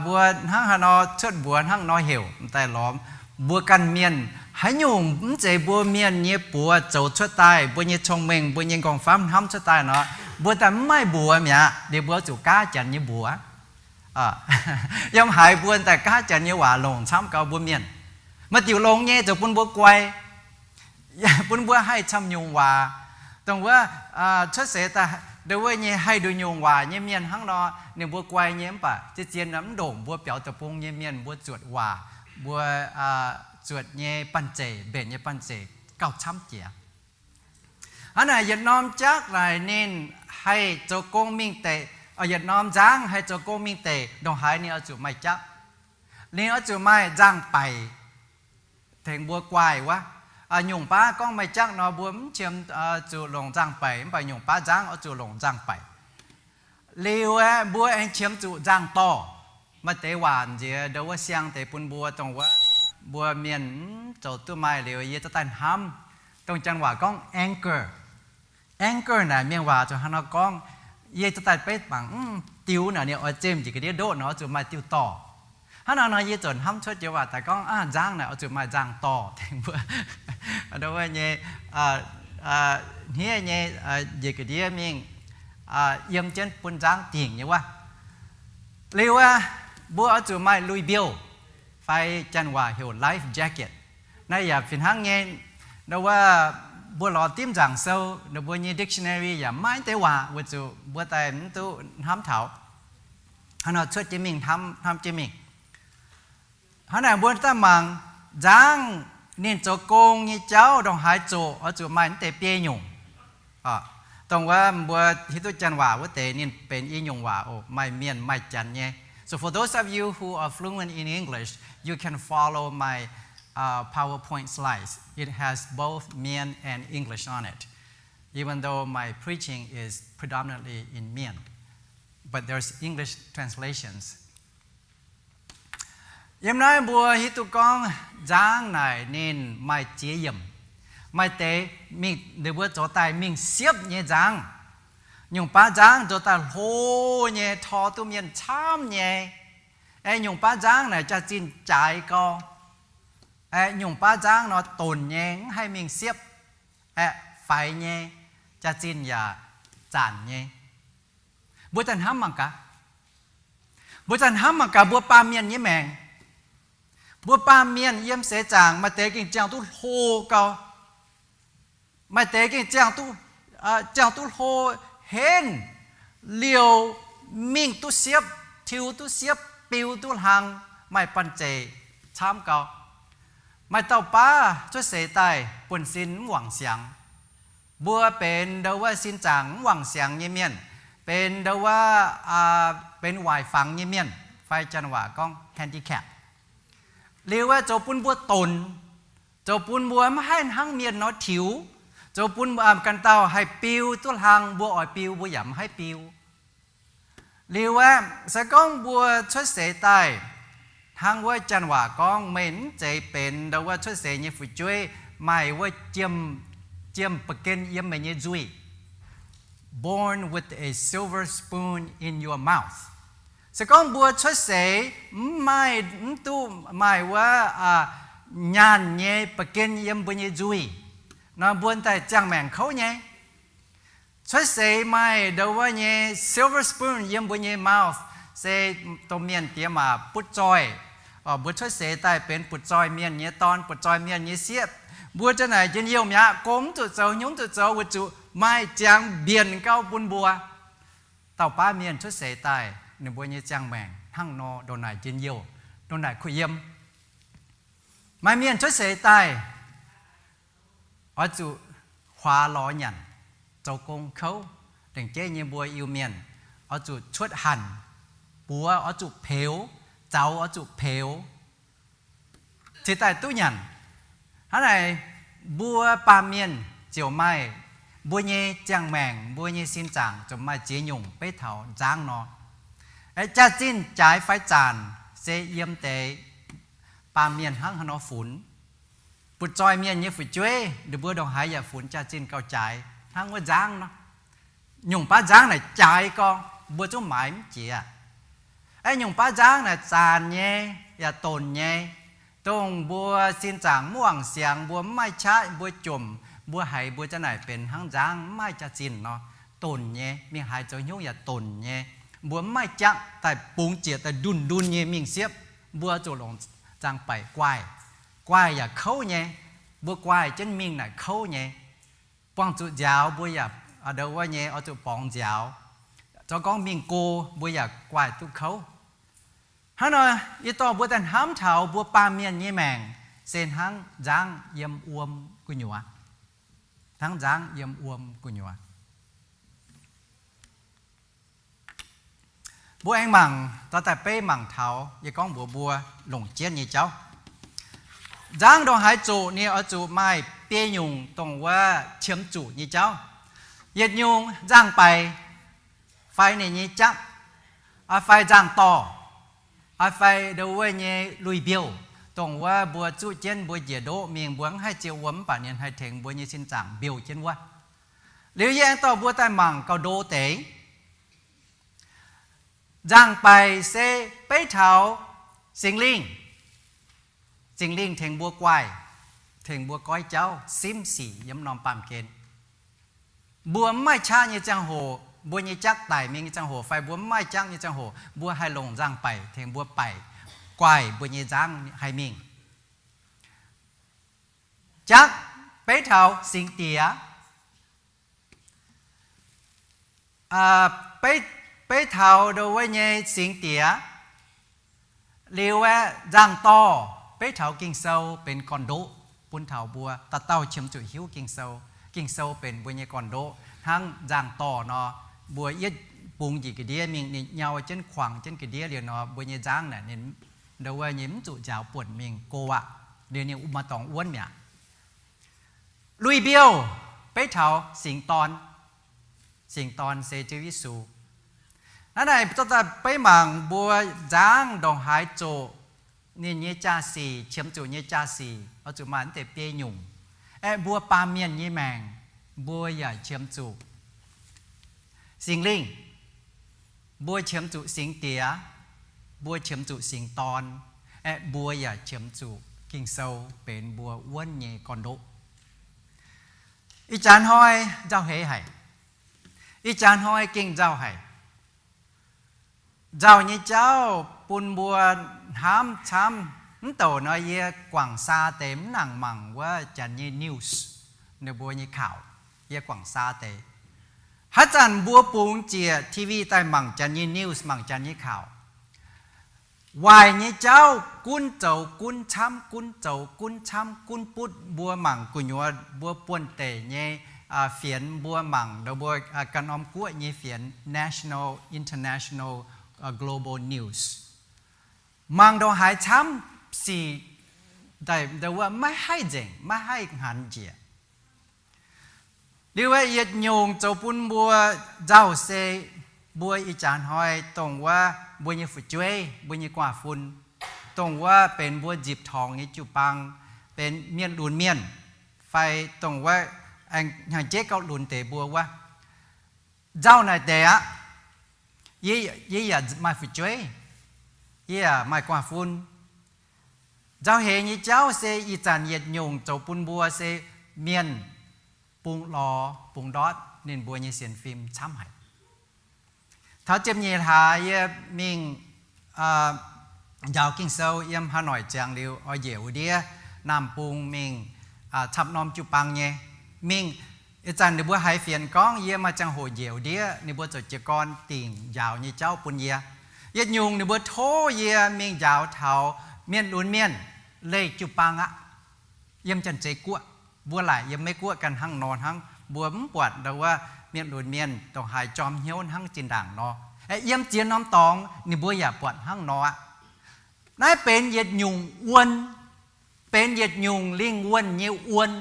Mbuo hnangv haaix nor cuotv mbuox hnangv nor heuc m'daaih lorz. Mbuo ganh mienh haaix nyungc mv zeiz mbuo mienh nyei buoz zoux cuotv daaih, mbuo nyei cong-mengh, mbuo nyei nqorngv-famv hnamv cuotv daaih nor, mbuo daaih mv maaih mbuox mi'aqv. Liuz mbuo zuqc gaav Janx nyei mbuox. Yiem haaix mbuo daaih gaav Janx nyei waac longc camv gau mbuo mienh. Maaih diuc longx nyei zoux bun mbuo guai, bun mbuo haih camv-nyungc waac. Dongh wuov cuotv seix daaih ndongc wuov nyei haih nduqc nyungc waac nyei mienh hnangv nor, ninh mbuo guai nyei mv baac zien-zien mv ndongc mbuo biaux deic-bung nyei mienh mbuo zuotc waac, mbuo zuotc nyei banh zeic, mbenc nyei banh zeic gauh camv jiex. Hnangv naaic yietc norm jaqv naaic ninh haih zoux gong mingh deic, yietc norm nzangv haih zoux gong mingh deic ndongc haaix ninh oix zuqc maaih jaqv. Ninh oix zuqc maaih nzangv-baic tengx mbuo guai wuov. Nyungc baav gorngv maaih jaqv nor mbuo mv qiemx zuqc longc nzangv-baic, mv baac nyungc baav nzangv oix zuqc longc nzangv-baic. Liuz aeqv, mbuo aengx qiemx zuqc nzangv-dorh. Maaih deix waac nziex ndongc wuov siang deix bun mbuo dongh wuov mbuo mienh mv zoux duqv maaih liuz yie za'gengh hnamv dongh Janx waac gorngv anchor. Anchor naaic mienh waac zuqc hnangv nor gorngv, yie za'gengh beiv mangc, mv, diuh naaic ninh oix zemh njiec ga'ndiev ndoqv nor oix zuqc maaih diuh dorh. Hnangv naaic nor yie ziouc hnamv cuotv joux waac daaih gorngv, aa, nzangv naaic oix zuqc maaih nzangv-dorh tengx mbuo. Ndongc wuov nyei, hniev nyei, njiec ga'ndiev mingh, yiem jienv bun nzangv dingc nyei wuov. Liuz wuov, mbuo oix zuqc maaih lui-mbiouh, fai Janx waac heuc life jacket. Naaiv yaac fih hnangv nyei. Ndongc wuov, mbuo lorz dimv nzaangc sou, ninh mbuo nyei dictionary yaac maiv deix waac weic zuqc mbuo daaih mv duqv hnamv taux. Hnangv nor cuotv jienv mingh, hnamv jienv mingh. Hnangv naaic mbuo daaih mangc nzangv ninh zoux gong nyei jauv ndongc haaix zoqc, oix zuqc maaih naaiv deix biei nyungc. Dongh wuov mbuo hiuv duqv Janx waac wuov deix ninh benx i nyungc waac oc, maaih Mienh maaih Janx nyei. So for those of you who are fluent in English, you can follow my PowerPoint slides. It has both Mien and English on it, even though my preaching is predominantly in Mien. but there's English translations. Yiem naaiv mbuo hiuv duqv gorngv nzangv naaic ninh maaih ziex yiemc. Maaih deix mingh, ninh mbuo zoux daaih mingh siepv nyei nzangv. Nyungc baav nzangv zoux daaih hlo nyei, tor duqv mienh camv nyei. Aeqv, nyungc baav nzangv naaic jaax-zinh jaaix gau. Aeqv, nyungc baav nzangv nor donc nyei, mv haih mingh siepv. Aeqv, faix nyei, jaax-zinh yaac zaanc nyei. Mbuo daaih hnamv mangc gaax. Mbuo daaih hnamv mangc gaax mbuo baamh mienh nyei maengc. Mbuo baamh mienh yiem seix zaangc maaih deix gengh ziangh duqv hlo gau. Maaih deix gengh ziangh duqv, ziangh duqv hlo henv, liouh mingh duqv siepv, tiux duqv siepv, biu duqv hlang, maaih banh zeic camv gau. Maaih dauh baav cuotv seix daaih buonv-sin mv wangc siangx. Mbuo benx ndo wuov sin zaangc mv wangc siangx nyei mienh, benx ndo wuov, benx waaic fangx nyei mienh, fai janx waac gorngv handicap. Liuz aeqv, zoux bun mbuo donc, zoux bun mbuo mv haih hnangv mienh nor tiux, zoux bun ganh dauh haih biu duqv hlang, mbuo oix biu mbuo yaac mv haih biu. Liuz aeqv, se gorngv mbuo cuotv seix daaih, hnangv wuov janx waac gorngv, meih mv zeiz benx ndo wuov cuotv seix nyei fu'jueiv maaih wuov jiem, jiem ba'gen yiem meih nyei nzuih. Born with a silver spoon in your mouth. Se gorngv mbuo cuotv seix mv maaih, mv duqv maaih wuov nyaanh nyei ba'gen yiem mbuo nyei nzuih nor, mbuo daaih ziangh maengc kouv nyei. Cuotv seix maaih ndo wuov nyei silver spoon yiem mbuo nyei mouth, se domh mienh diex maac butv zoih. Mbuo cuotv seix daaih benx butv zoih mienh nyei dorn, butv zoih mienh nyei sieqv. Mbuo za'naaic njien-youh mi'aqv, gong mv zuqc zoux, hnyouv mv zuqc zoux, weic zuqc maaih ziangx mbienc gau bun mbuo. Dauh baav mienh cuotv seix daaih ninh mbuo nyei ziangh maengc hnangv nor ndongc naaic njien-youh, ndongc naaic kuh yiem. Maaih mienh cuotv seix daaih oix zuqc huaax lorz nyanc, zoux gong kouv, lengc jeiv nyei mbuo Iu-Mienh oix zuqc cuotv hanc, buoz oix zuqc peux, zaux oix zuqc peux, cingx daaih duqv nyanc. Hnangv naaic, mbuo baamh mienh ziouc maaih mbuo nyei ziangh maengc, mbuo nyei sin zaangc ziouc maaih ziex nyungc beiv taux nzangv nor. Jaax-zinh jaaix fai zaanc se yiem deix baamh mienh hnangv haaix nor funx. Butv-zoih mienh nyei fu'jueiv ninh mbuo ndongc haaix yaac funx jaax-zinh gauh jaaix hnangv wuov nzangv nor. Nyungc baav nzangv naaic jaaix gau, mbuo zungv maaiz mv jiex. Aeqv, nyungc baav nzangv naaic zaanc nyei, yaac donc nyei, dongh mbuo sin zaangc mv wangc siangx, mbuo mv maaih qaqv, mbuo jomc, mbuo haiz mbuo za'naaic benx hnangv nzangv mv maaih jaax-zinh nor, donc nyei, mingh haaix zoux hnyouv yaac donc nyei. Mbuo mv maaih jaqv daaih bungx ziec daaih ndunh ndun nyei mingh siepv. Mbuo zuqc longc nzangc-baeqc guaaih. Guaaih yaac kouv nyei. Mbuo guaaih jienv mingh naaic kouv nyei. Buangh zuqc nziaaux mbuo yaac ndo wuov nyei oix zuqc borngz nziaaux. Zoux gorngv mingh go mbuo yaac guaaih duqv kouv. Hnangv nor, yie dorh mbuo daaih hnamv taux mbuo baamh mienh nyei maengc se hnangv nzangv yiem wuom gu'nyuoz. Hnangv nzangv yiem wuom gu'nyuoz. Mbuo aengx mangc daaih beiv mangc taux yie gorngv mbuox mbuo longc jienv nyei jauv. Nzangv ndongc haaix zoqc ninh oix zuqc maaih biei nyungc dongh wuov qiemx zuqc nyei jauv. Yietc nyungc nzangc-baix fai ninh nyei jaqv, fai nzangc-dorh, fai ndo wuov nyei lui-mbiouh, dongh wuov mbuo zuqv jienv mbuo njiec ndoqv mingh mbuo mv haih ziec wuom mv baac ninh haih tengx mbuo nyei sin zaangc mbiouh jienv wuov. Liuz yie aengx dorh mbuo daaih mangc gauh ndo deix. Nzangc-baix se beiv taux Singx Lingh. Singx Lingh tengx mbuo guaaih, tengx mbuo goiv jauv, simv sic yiem norm baamh gen. Mbuo mv maaih qaqv nyei ziangh hoc, mbuo nyei jaqv daic mingh nyei ziangh hoc, fai mbuo mv maaih jaqv nyei ziangh hoc, mbuo haih longc nzangc-baix tengx mbuo baih, guaaih mbuo nyei nzangv haih mingh. Jaqv beiv taux singx diex. Beiv taux ndo wuov nyei singx diex. Liuz aeqv, nzangc-dorh beiv taux Ging-Sou benx gorn-ndoqv bun taux mbuo dauh dauh qiemx zuqc hiuv Ging-Sou. Ging-Sou benx mbuo nyei gorn-ndoqv hnangv nzangc-dorh nor. Mbuo yietv bungx njiec ga'ndiev mingh, ninh nyau jienv kuangx jienv ga'ndiev liuz nor, mbuo nyei nzangv naaic ninh ndo wuov nyei mv zuqc nziaaux buonc mingh go aqv. Liuz ninh maaih dorngx wuonv mi'aqv. Lui-mbiouh beiv taux singx dorn. Singx dorn se Ziouv Yesu. Naaiv naaic daaih beiv mangc mbuo nzangv ndongc haaix zoqc ninh nyei jaa-sic, qiemx zuqc nyei jaa-sic, oix zuqc maaih naaiv deix biei nyungc. Aeqv, mbuo baamh mienh nyei maengc, mbuo yaac qiemx zuqc Singx Lingh, mbuo qiemx zuqc Singx Diex, mbuo qiemx zuqc Singx Dorn, aeqv, mbuo yaac qiemx zuqc Ging-Sou benx mbuo wuonv nyei gorn-ndoqv. Ih jaax hnoi nzauh heix haic. Ih jaax hnoi gengh nzauh haic. Nzauh nyei jauv bun mbuo hnamv camv. Mv douc nor yie guangc saa deix mv nangc mangc wuov janx nyei news, ninh mbuo nyei kaux. Yie guangc saa deix. Haaix zanc mbuo bungx ziec T V daaih mangc janx nyei news, mangc janx nyei kaux, waaic nyei jauv gunv zoux gunv camv, gunv zoux gunv camv, gunv butv. Mbuo mangc gu'nyuoz mbuo buonv-deic nyei fienx, mbuo mangc mbuo ganh norm guoqv nyei fienx, national, international, global news, mangc ndongc haaix camv sic, wuov maiv haih nzengc, maiv haih hnaanx njiec. Liuz aeqv, yietc nyungc zoux bun mbuo nzauh se mbuo ih jaax hnoi dongh wuov mbuo nyei fu'jueiv, mbuo nyei guaax-fun, dongh wuov benx mbuo nzipc torngx nyei jiu-baang, benx mienh lunx mienh, fai dongh wuov aengx hnyangx-jeiv gauh lunx deix mbuo wuov, nzauh naaic deix aqv. Yie yaac maaih fu'jueiv, yie yaac maaih guaax-fun. Nzauh heix nyei jauv se ih zanc yietc nyungc zoux bun mbuo se mienh bungx lorz bungx ndortv ninh mbuo nyei sienx fim camv haic. Taux ziepc nyeic hlaax yie mingh njaaux Ging-Sou yiem Hanoic ziangx liuz, oix njiec wuov ndiev Naamh Bung mingh camv norm jiu-baang nyei. Mingh ih zanc ninh mbuo haiz fienx gorngv yie maaih ziangh hoc njiec wuov ndiev, ninh mbuo ziouc jiez gorn dingc njaaux nyei jauv bun yie. Yietc nyungc ninh mbuo tov yie mingh njaaux taux mienh lunx mienh leih jiu-baang aqv. Yiem Janx-Zei Guoqv, mbuo laaic yiem Meiv Guoqv ganh hnangv nor hnangv. Mbuo mv buatc ndau wuov mienh lunx mienh ndongc haaix jorm hnyouv hnangv zinh ndaangc nor. Yiem ziex norm dorngx ninh mbuo yaac buatc hnangv nor aqv. Naaiv benx yietc nyungc wuon, benx yietc nyungc lingh wuonh nyei wuon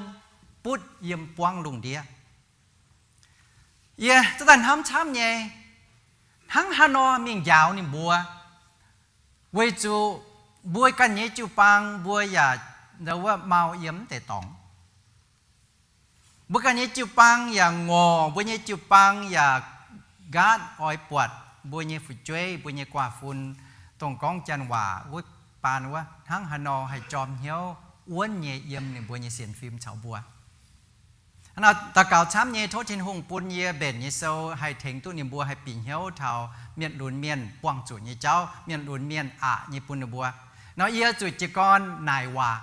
butv yiem buangv lungh ndiev. Yie za'gengh hnamv camv nyei, hnangv haaix nor mingh njaaux ninh mbuo, weic zuqc mbuo ganh nyei jiu-baang mbuo yaac ndau wuov mau yiem mv deix dorngx. Mbuo ganh nyei jiu-baang yaac ngorc, mbuo nyei jiu-baang yaac nqaatv oix buatc mbuo nyei fu'jueiv, mbuo nyei guaax-fun, dongh gorngv Janx waac wuov baan wuov, hnangv haaix nor haih jorm hnyouv wuonv nyei yiem ninh mbuo nyei sienx fim caux mbuo. Daux gaux camv nyei, tov Tin-Hungh bun yie mbenc nyei sou haih tengx duqv ninh mbuo haih bieqc hnyouv taux mienh lunx mienh buangh zuqc nyei jauv, mienh lunx mienh aqc nyei bun ninh mbuo. Nor yie zuqc jiez gorn naaic waac.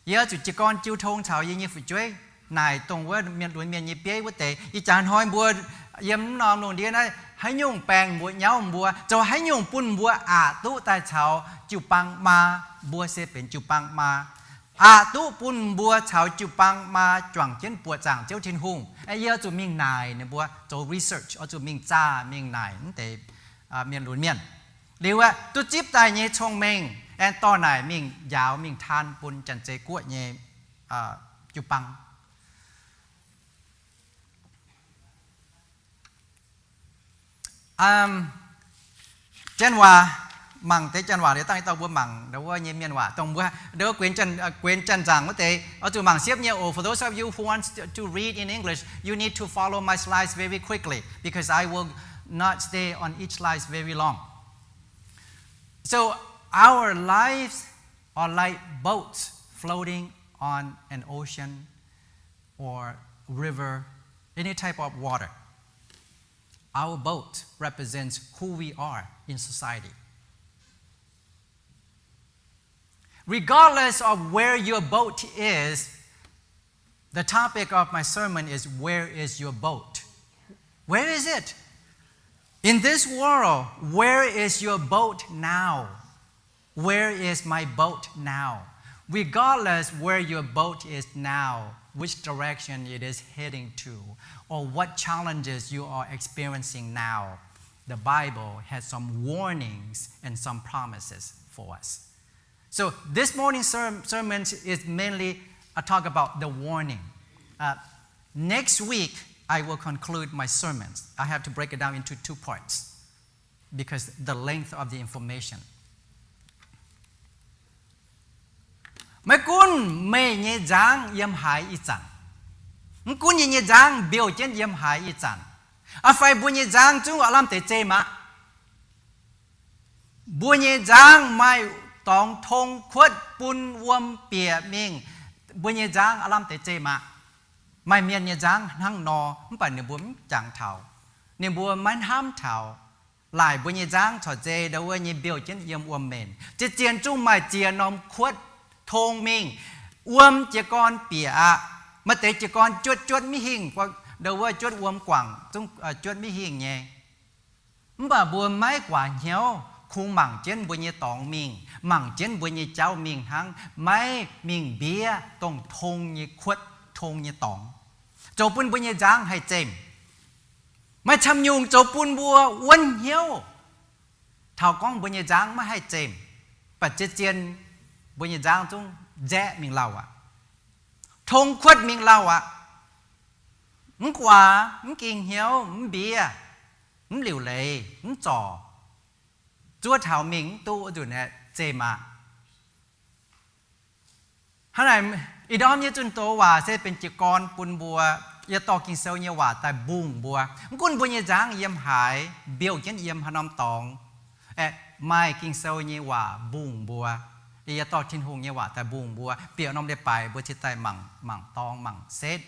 Yie zuqc jiez gorn jiu tong caux yie nyei fu'jueiv naaic dongh wuov mienh lunx mienh nyei bieiv wuov deix. Ih jaax hnoi mbuo yiem mv norm lungh ndiev naaiv, haaix nyungc baengh mbuo nyauv mbuo, zoux haaix nyungc bun mbuo aqc duqv daaih caux jiu-baang maa. Mbuo se benx jiu-baang maa. Aqc duqv bun mbuo caux jiu-baang maa juangc jienv buoqc zaangc Ziouv Tin-Hungh. Yie oix zuqc mingh naaic ninh mbuo, zoux research, oix zuqc mingh zaah mingh naaic mv deix mienh lunx mienh. Liuz aeqv, duqv zipv daaih nyei cong-mengh aengx dorh naaic mingh njaaux mingh taan bun Janx-Zei Guoqv nyei jiu-baang. Janx waac, mangc deix Janx waac liuz dangh i dauh mbuo mangc ndau wuov nyei mienh waac dongh mbuo ndau wuov guenx Janx-nzangc wuov deix oix zuqc mangc siepv nyei oc. For those of you who want to read in English, you need to follow my slides very quickly because I will not stay on each slides very long. So our lives are like boats floating on an ocean or river, any type of water. Our boat represents who we are in society. Regardless of where your boat is, the topic of my sermon is, where is your boat? Where is it? In this world, where is your boat now? Where is my boat now? Regardless where your boat is now, which direction it is heading to, or what challenges you are experiencing now, the Bible has some warnings and some promises for us. So this morning's sermon is mainly a talk about the warning. Next week, I will conclude my sermons. I have to break it down into two parts. because the length of the information. Maiv gunv meih nyei nzangv yiem haaix ih zanc, mv gunv yie nyei nzangv mbiouh jienv yiem haaix ih zanc, aa fai mbuo nyei nzangv zungv aav lamh deix zeih aqv, mbuo nyei nzangv maaih dorngx tong kuotv bun wuom bieqc mingh, mbuo nyei nzangv aav lamh deix zeih aqv. Maaih mienh nyei nzangv hnangv nor, mv baac ninh mbuo mv jangx taux, ninh mbuo maiv hnamv taux laaic mbuo nyei nzangv corc zei ndau wuov nyei mbiouh jienv yiem wuom-mbenc. Zien-zien zungv maaih ziex norm kuotv tong mingh, wuom jiez gorn bieqc aqv. Maaih deix jiez gorn juotv-juotv maiv hingh, ndau wuov juotv wuom guangc zungv juotv maiv hingh nyei. Mv baac mbuo maiv guaax hnyouv, kungx mangc jienv mbuo nyei dorngx mingh, mangc jienv mbuo nyei jauv mingh hnangv, maiv mingh mbiev dongh tong nyei kuotv, tong nyei dorngx, zoux bun mbuo nyei nzangv haih zemh. Maaih camv nyungc zoux bun mbuo wuonv hnyouv taux gorngv mbuo nyei nzangv maiv haih zemh, baac zien-zien mbuo nyei nzangv zungv nzaeqv mingh lauh aqv, tong kuotv mingh lauh aqv, mv guaax, mv ging hnyouv, mv mbiev, mv liuc leiz, mv zorc, zuov taux mingh mv duqv wuov nzunc aeqv, zemh aqv. Hnangv naaic, ih ndorm nyei zunh doz waac se benx jiez gorn bun mbuo, yie dorh Ging-Sou nyei waac daaih mbungh mbuo. Mv gunv mbuo nyei nzangv yiem haaix, mbiouh jienv yiem haaix norm dorngx, aeqv, maaih Ging-Sou nyei waac mbungh mbuo. Yie dorh Tin-Hungh nyei waac daaih mbungh mbuo, bieqc norm leiz-baaix mbuo cingx daaih mangc, mangc dorngx mangc setv.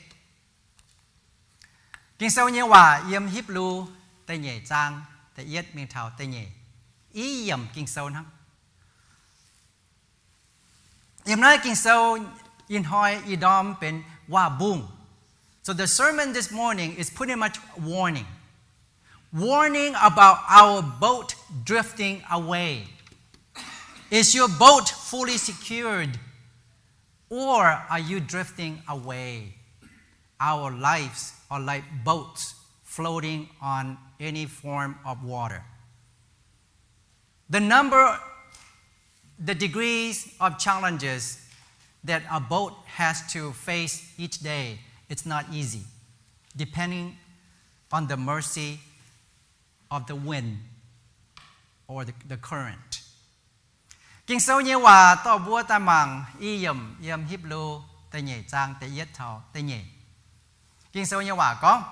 Ging-Sou nyei waac yiem Hipv^lu da'nyeic zaang da'yietv mingh taux da'nyeic, i yiemc Ging-Sou hnangv. Yiem naaiv Ging-Sou ih hnoi ih ndorm benx waac-mbungh. So the sermon this morning is pretty much warning. Warning about our boat drifting away. Is your boat fully secured? Or are you drifting away? Our lives are like boats floating on any form of water. The number, the degrees of challenges that a boat has to face each day, it's not easy, depending on the mercy of the wind or the, the current. Ging-Sou nyei waac dorh mbuo daaih mangc i yiemc yiem Hipv^lu da'nyeic zaang da'yietv taux da'nyeic. Ging-Sou nyei waac gorngv,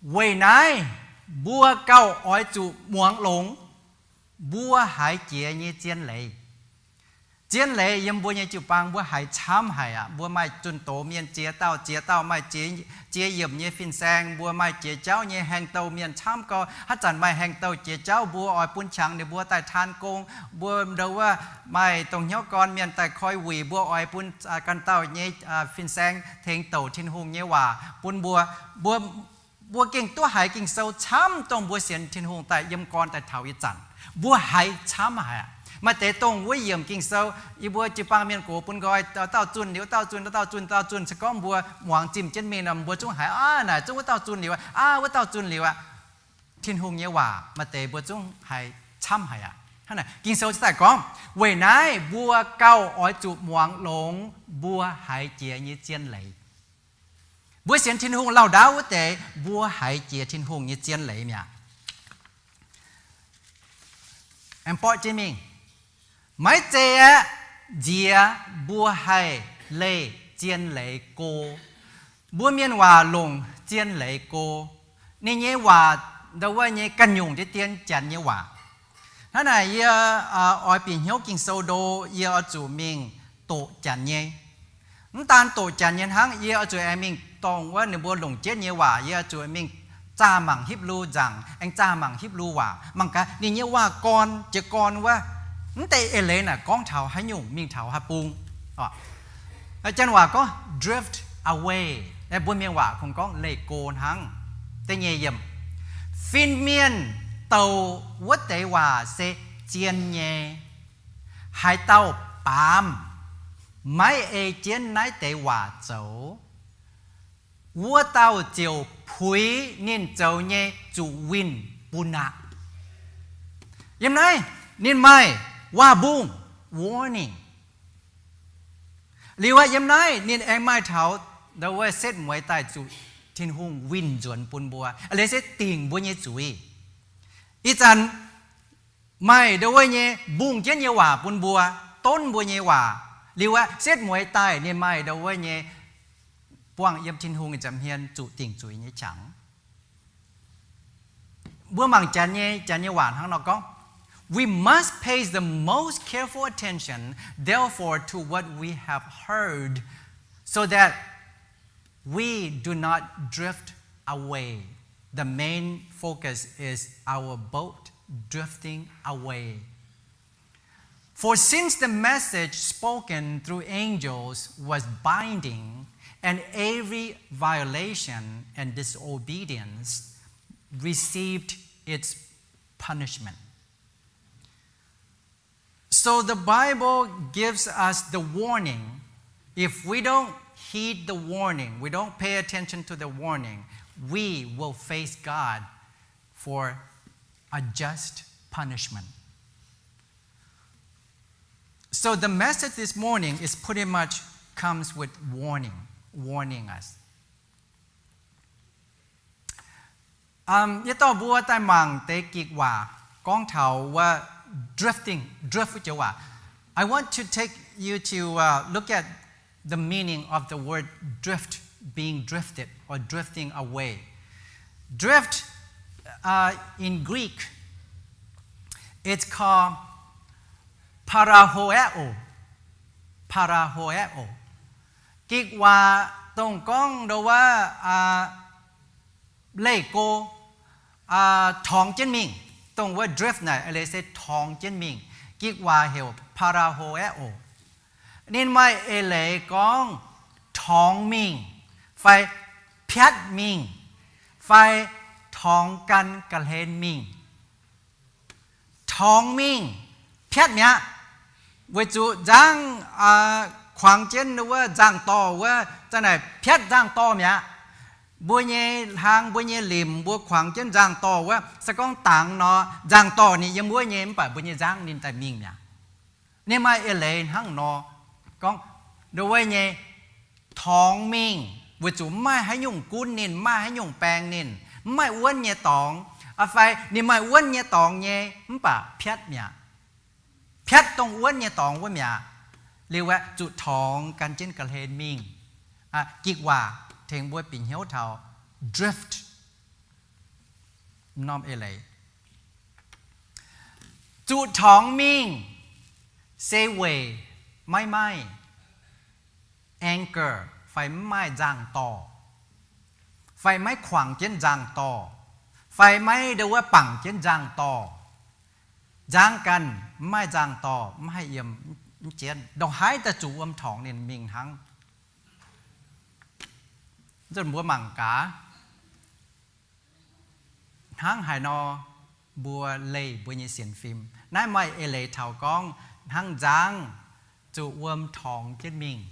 weic naaiv mbuo gauh oix zuqc muangx longx mbuo haiz jiex nyei zien leiz. Zien leiz yiem mbuo nyei jiu-baang mbuo haiz camv haic aqv. Mbuo maaih zunh doz mienh ziex dauh, ziex dauh maaih ziex, ziex yiemc nyei fin-saeng, mbuo maaih jiex jauv nyei haengh douh mienh camv gau. Haaix zanc maaih haengh douh jiex jauv, mbuo oix bun qangx ninh mbuo daaih taan gong. Mbuo ndau wuov maaih dongh hnyouv gorn mienh daaih koi wuic, mbuo oix bun ganh dauh nyei fin-saeng tengx douc Tin-Hungh nyei waac bun mbuo. Mbuo, mbuo gengh duqv haiz Ging-Sou camv dongh mbuo sienx Tin-Hungh daaih yiem gorn daaih taux ih zanc, mbuo haiz camv haic aqv. Maaih deix dongh wuov yiemc Ging-Sou, yie mbuo jiu-baang mienh gox bun nqoi, dauh zunh liuz dauh zunh, dauh zunh, dauh zunh, se gorngv mbuo muangx zimh jienv mingh nor, mbuo zungv haiz, aav, naaic zungv wuov dauh zunh liuz aqv, aav, wuov dauh zunh liuz aqv. Tin-Hungh nyei waac maaih deix mbuo zungv haiz camv haic aqv. Hnangv naaic Ging-Sou daaih gorngv, weic naaiv mbuo gauh oix zuqc muangx longx mbuo haiz jiex nyei zien leiz. Mbuo sienx Tin-Hungh lauh ndaauv wuov deix, mbuo haiz jiex Tin-Hungh nyei zien leiz mi'aqv. Aengx borqv jienv mingh, maiv zei aeqv, nziex mbuo haih leih zien leiz go. Mbuo mienh waac longc zien leiz go. Ninh nyei waac ndau wuov nyei ganh nyungc deix dien Janx nyei waac. Hnangv naaic yie oix bieqc hnyouv Ging-Sou ndo, yie oix zuqc mingh doqc Janx nyei. Mv daan doqc Janx nyei hnangv, yie oix zuqc aengx mingh dorngc wuov ninh mbuo longc jienv nyei waac, yie oix zuqc mingh zaah mangc Hipv^lu nzaangc, aengx zaah mangc Hipv^lu waac, mangc gaax ninh nyei waac-gorn, jiez gorn wuov, mv deix eix leiz naaic gorngv taux haaix nyungc, mingh taux haaix bung. Janx waac gorngv drift away, mbuo mienh waac kungx gorngv leih go hnangv. Da'nyeic yiemc, fin-mienh douc wuov deix waac se zien nyei. Haaix dauh baamz maiv ei jienv naaiv deix waac zoux, wuov dauh ziouc puix ninh zoux nyei zuqc winh bun aqv. Yiem naaiv ninh maaih waac-mbungh, warning. Liuz aqv, yiem naaiv ninh aengx maaih taux ndau wuov setv mueiz daaih zuqc Tin-Hungh winh nzuonx bun mbuo, eix leiz se dingc mbuo nyei zuiz. Ih zanc maaih ndo wuov nyei mbungh jienv nyei waac bun mbuo, donv mbuo nyei waac. Liuz aqv, setv mueiz daaih ninh maaih ndo wuov nyei buangh yiem Tin-Hungh nyei nza'hmien zuqc dingc zuiz nyei qangx. Mbuo mangc janx nyei, janx nyei waac hnangv nor gorngv, We must pay the most careful attention, therefore, to what we have heard, so that we do not drift away. The main focus is our boat drifting away. For since the message spoken through angels was binding, and every violation and disobedience received its punishment. So the Bible gives us the warning. If we don't heed the warning, we don't pay attention to the warning, we will face God for a just punishment. So the message this morning is pretty much comes with warning, warning us. Yie dorh mbuo daaih mangc deix gikc waac gorngv taux wuov drifting, drift wuov joux waac. I want to take you to look at the meaning of the word drift, being drifted or drifting away. Drift in Greek, it's called parahoeo, parahoeo. Gikc waac dongh gorngv ndo wuov leih go, torngx jienv mingh. Dongh wuov drift naaic leiz se torngx jienv mingh. Gikc waac heuc parahoeo. Ninh maaih eix leiz gorngv torngx mingh, fai piatv mingh, fai torngx gan ga'hlen mingh. Torngx mingh, piatv mi'aqv. Weic zuqc nzangv kuangx jienv wuov nzangv-dorh wuov, za'naaic piatv nzangv-dorh mi'aqv. Mbuo nyei hlaang, mbuo nyei limc, mbuo kuangx jienv nzangv-dorh wuov, se gorngv dangx nor, nzangv-dorh ninh yiem wuov nyei, mv baac mbuo nyei nzangv ninh daaih mingh mi'aqv. Ninh maaih eix leiz hnangv nor gorngv, ndo wuov nyei torngx mingh, weic zuqc mv maaih haaix nyungc gunv ninh, mv maaih haaix nyungc baeng ninh, mv maaih wuonv nyei dorngx, fai ninh maaih wuonv nyei dorngx nyei, mv baac piatv mi'aqv. Piatv dongh wuonv nyei dorngx wuov mi'aqv. Liuz aeqv, zuqc torngx gan jienv ga'hlen mingh. Gikc waac tengx mbuo bieqc hnyouv taux drift norm eix leiz. Zuqc torngx mingh se weic maiv maaih anchor, fai mv maaih nzangv-dorh, fai maiv kuangx jienv nzangv-dorh, fai maiv ndo wuov bangc jienv nzangv-dorh. Nzangv ganh mv maaih nzangv-dorh, mv haih yiem mv jienv, ndongc haaix daaih zuqc wuom torngx ninh mingh hnangv. Nzunc mbuo mangc gaax, hnangv haaix nor mbuo leih mbuo nyei sienx fim. Naaiv maaih eix leiz taux gorngv hnangv nzangv zuqc wuom torngx jienv mingh,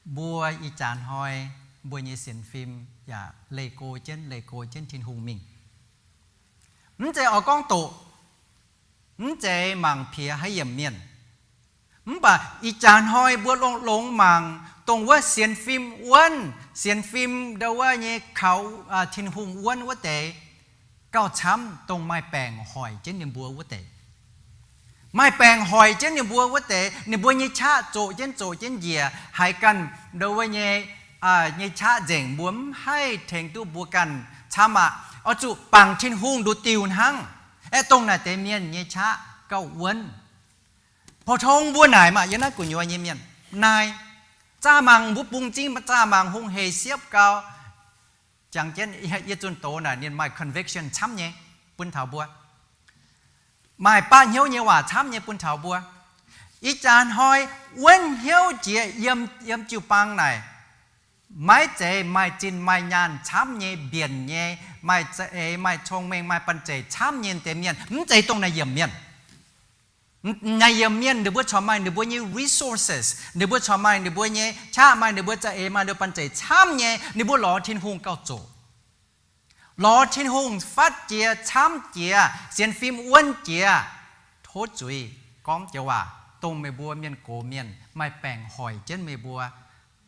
mbuo ih jaax hnoi mbuo nyei sienx fim yaac leih go jienv, leih go jienv Tin-Hungh mingh. Mv zeiz oix gorngv doqc, mv zeiz mangc piex haaix yiemc mienh. Mv baac ih jaax hnoi mbuo longx-longx mangc dongh wuov sienx fim wuonv, sienx fim ndo wuov nyei kaux Tin-Hungh wuonv wuov deix, gauh camv dongh maaih baengc hoic jienv ninh mbuo wuov deix. Maaih baengc hoic jienv ninh mbuo wuov deix, ninh mbuo nyei qaqv zoqc jienv zoqc jienv njiec, haiz ganh ndo wuov nyei, nyei qaqv nzengc, mbuo mv haih tengx duqv mbuo ganh camv aqv. Oix zuqc bangc Tin-Hungh nduqc diuh hnangv, aeqv, dongh naaic deix mienh nyei qaqv gauh wuonv. Pou-tong mbuo naaic maah, yiem naaiv gu'nyuoz nyei mienh naaic, zaah mangc mbuo bungx zingh, zaah mangc hungh hec siepv gau. Jangx jienv yie zunh doz naaic ninh maaih conviction camv nyei bun taux mbuo, maaih baqv hnyouv nyei waac camv nyei bun taux mbuo. Ih jaax hnoi wuonv hnyouv jiex yiem, yiem jiu-baang naaic, maiv zeiz maaih zinh maaih nyaanh camv nyei, mbienc nyei, maaih za'eix, maaih cong-mengh, maaih banh zeic camv nyei deix mienh. Mv zeiz dongh naaic yiemc mienh. Naaic yiemc mienh ninh mbuo corc maaih ninh mbuo nyei resources, ninh mbuo corc maaih ninh mbuo nyei qaqv, maaih ninh mbuo za'eix, maaih ninh mbuo banh zeic camv nyei, ninh mbuo lorz Tin-Hungh gauh zoqc. Lorz Tin-Hungh fatv jiex, camv jiex, sienx fim wuonv jiex. Tov zuiz gorngv joux waac dongh meih mbuo mienh gox mienh maaih baengc hoic jienv meih mbuo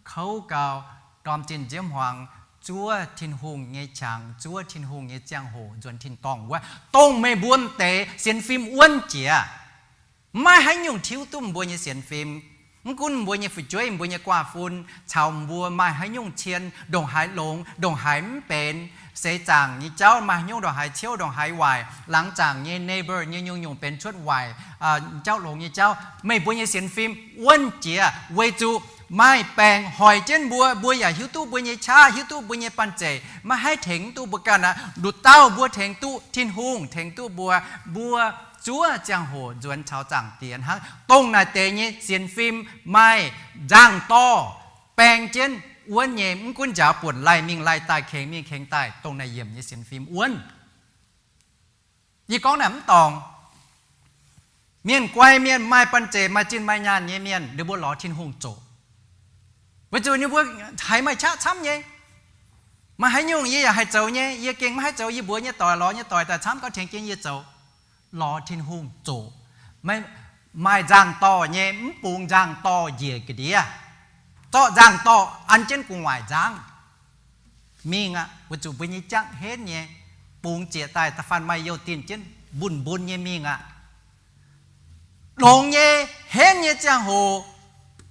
kouv gau, ndorm zinh nziouv hmuangx zuov Tin-Hungh nyei qangx, zuov Tin-Hungh nyei ziangh hoc nzuonx tin-dorngh wuov, dongh meih mbuo m'deix sienx fim wuonv jiex. Maiv haaix nyungc tiuv duqv mbuo nyei sienx fim. Mv gunv mbuo nyei fu'jueiv, mbuo nyei guaav fun, caux mbuo maaih haaix nyungc cien, ndongc haaix longx, ndongc haaix mv benx, seix zaangc nyei jauv maaih haaix nyungc, ndongc haaix ciouv, ndongc haaix waaic, laangz zaangc nyei neighbor nyei nyungc-nyungc benx cuotv waaic, jauv longx nyei jauv, meih mbuo nyei sienx fim wuonv jiex weic zuqc maaih baengc hoic jienv mbuo. Mbuo yaac hiuv duqv mbuo nyei qaqv, hiuv duqv mbuo nyei banh zeic, maiv haih tengx duqv mbuo ganh aqv. Nduqc dauh mbuo tengx duqv Tin-Hungh, tengx duqv mbuo, mbuo zuov ziangh hoc nzuonx caux Zaangc Diex hnangv. Dongh naaic deix nyei sienx fim maaih nzangc-dorh baeng jienv wuonv nyei. Mv gunv njaaux buonc laih mingh laih daaih, kengx mingh kengx daaih, dongh naaic yiemc nyei sienx fim wuonv. Yie gorngv naaic mv dorngc. Mienh guai mienh, maaih banh zeic, maaih zinh maaih nyaanh nyei mienh, ninh mbuo lorz Tin-Hungh zoqc, weic zuqc ninh mbuo haiz maaih qaqv camv nyei. Maaih haaix nyungc yie yaac haih zoux nyei, yie gengh maiv haih zoux, yie mbuox nyei doic, lorz nyei doic daaih camv gauh tengx jienv yie zoux. Lorz Tin-Hungh zoqc. Maaih nzangc-dorh nyei, mv bungx nzangc-dorh njiec ga'ndiev, zorqv nzangc-dorh an jienv gu'nguaaic nzangv mingh aqv. Weic zuqc mbuo nyei jangv henv nyei, bungx ziec daaih da'faanh maaih youh dinh jienv mbun-mbun nyei mingh aqv. Longx nyei, henv nyei ziangh hoc,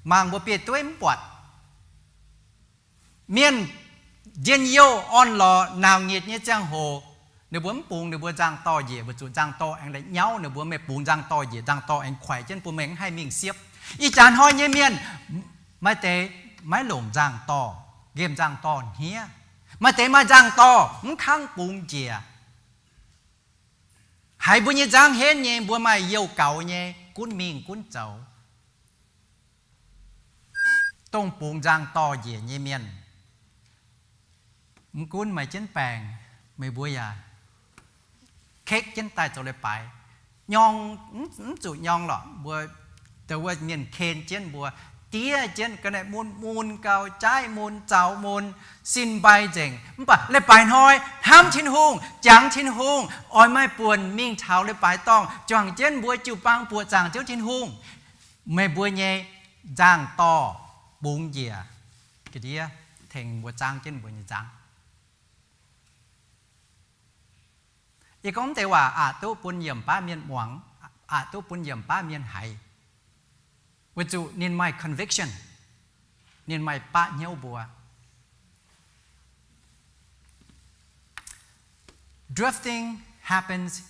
mangc mbuo biei dueiv mv buatc. Mienh njien-youh orn-lorqc nauz-nyietc nyei ziangh hoc, ninh mbuo mv bungx ninh mbuo nzangc-dorh njiec, weic zuqc nzangc-dorh aengx la'nyauv ninh mbuo. Meih bungx nzangc-dorh njiec, nzangc-dorh aengx kuaix jienv bun meih mv haih mingh siepv. Ih jaax hnoi nyei mienh, maaih deix maiv longc nzangc-dorh, nqemh nzangc-dorh hniev. Maaih deix maaih nzangc-dorh mv kangv bungx njiec. Haiz mbuo nyei nzangv henv nyei, mbuo maaih youh gaux nyei, gunv mingh gunv zoux. Dongh bungx nzangc-dorh njiec nyei mienh, mv gunv maaih jienv baengc, meih mbuo yaac kekv jienv daaih zoux leiz-baaix. Nyorng, mv zuqc nyorng lorqc, mbuo, dongh wuov mienh ken jienv mbuo, diev jienv ga'naaiv mun, mun gau, jaaiv mun, zaux mun, sin mbai nzengc. Mv baac leiz-baaix hnoi hnamv Tin-Hungh, jangx Tin-Hungh, oix maaih buonc mingh taux leiz-baaix dorngh, juangc jienv mbuo jiu-baang buoqc zaangc Ziouv Tin-Hungh. Meih mbuo nyei nzangc-dorh bungx njiec ga'ndiev, tengx mbuo zaangv jienv mbuo nyei nzangv. Yie gorngv deix waac aqc duqv bun yiemc baav mienh muangx, aqc duqv bun yiemc baav mienh haiz, weic zuqc ninh maaih conviction, ninh maaih baqv hnyouv mbuo. Drifting happens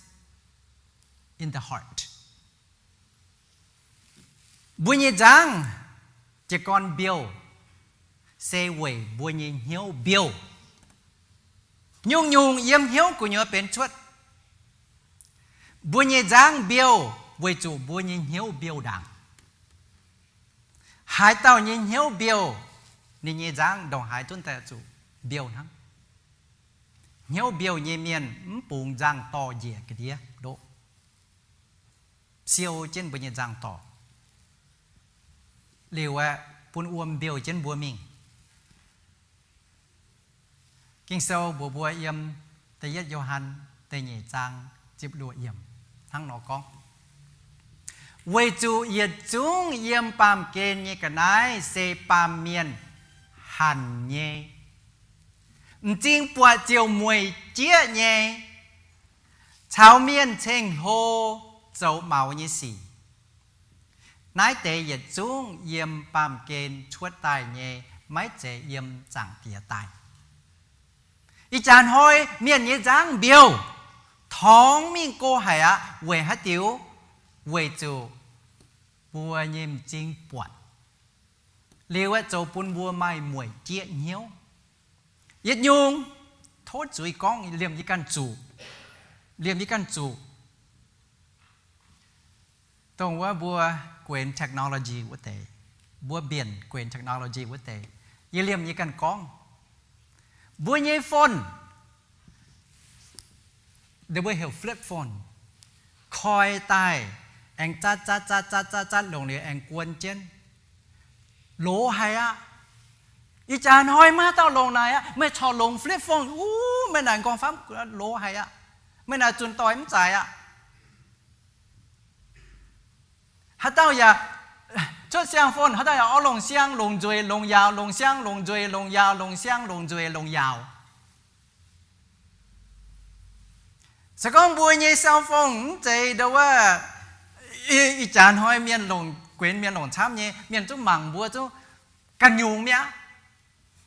in the heart. Mbuo nyei nzangv jiez gorn mbiouh, se weic mbuo nyei hnyouv mbiouh. Nyungc-nyungc yiem hnyouv gu'nyuoz benx cuotv. Mbuo nyei nzangv mbiouh weic zuqc mbuo nyei hnyouv mbiouh ndaangc. Haaix dauh nyei hnyouv mbiouh, ninh nyei nzangv ndongc haaix zunv daaih zuqc mbiouh hnangv. Hnyouv mbiouh nyei mienh mv bungx nzangc-dorh njiec ga'ndiev ndoqv, siou jienv mbuo nyei nzangc-dorh, liuz aeqv, bun wuom mbiouh jienv mbuo mingh. Ging-Sou mbuox mbuo yiem da'yietv Yo^han da'nyeic zaang ziepc luoqc yiemc hnangv nor gorngv, weic zuqc yietc zungv yiem baamh gen nyei ga'naaiv se baamh mienh hanc nyei, m'zing buatc ziouc mueic jieqv nyei, caux mienh ceng-hlo zoux maux nyei sic. Naaiv deix yietc zungv yiem baamh gen cuotv daaih nyei, maiv zeiz yiem Zaangc Diex daaih. Ih jaax hnoi mienh nyei nzangv mbiouh, torngx mingh go haic aqv. Weic haaix diuc? Weic zuqc mbuo nyei m'zing buatc, liuz aeqv, zoux bun mbuo maaih mueic jieqv hnyouv. Yietc nyungc, tov zuiz gorngv, liemh yie ganh zuqc, liemh yie ganh zuqc. Dongh wuov mbuo guenx technology wuov deix, mbuo mbienc guenx technology wuov deix, yie liemh yie ganh gorngv, mbuo nyei phone, mbuo heuc flip phone, koi daaih, aengx zatv zatv zatv zatv zatv zatv longc liuz aengx guon jienv, loz haic aqv. Ih jaax hnoi maiv dauh longc naaic aqv. Meih corc longc flip phone, uv, meih naaic nqorngv famv loz haic aqv. Meih naaic zunc doic mv zaic aqv. Haaix dauh yaac Cuotv siang-fon haaix dauh yaac oix longc siang, longc nzueic, longc yaauc, longc siang, longc nzueic, longc yaauc, longc siang, longc nzueic, longc yaauc. Se gorngv mbuo nyei siang-fon mv zeiz ndo wuov, ih jaax hnoi mienh longc, guenx mienh longc camv nyei, mienh zungv mangc mbuo zungv ganh nyungc mi'aqv.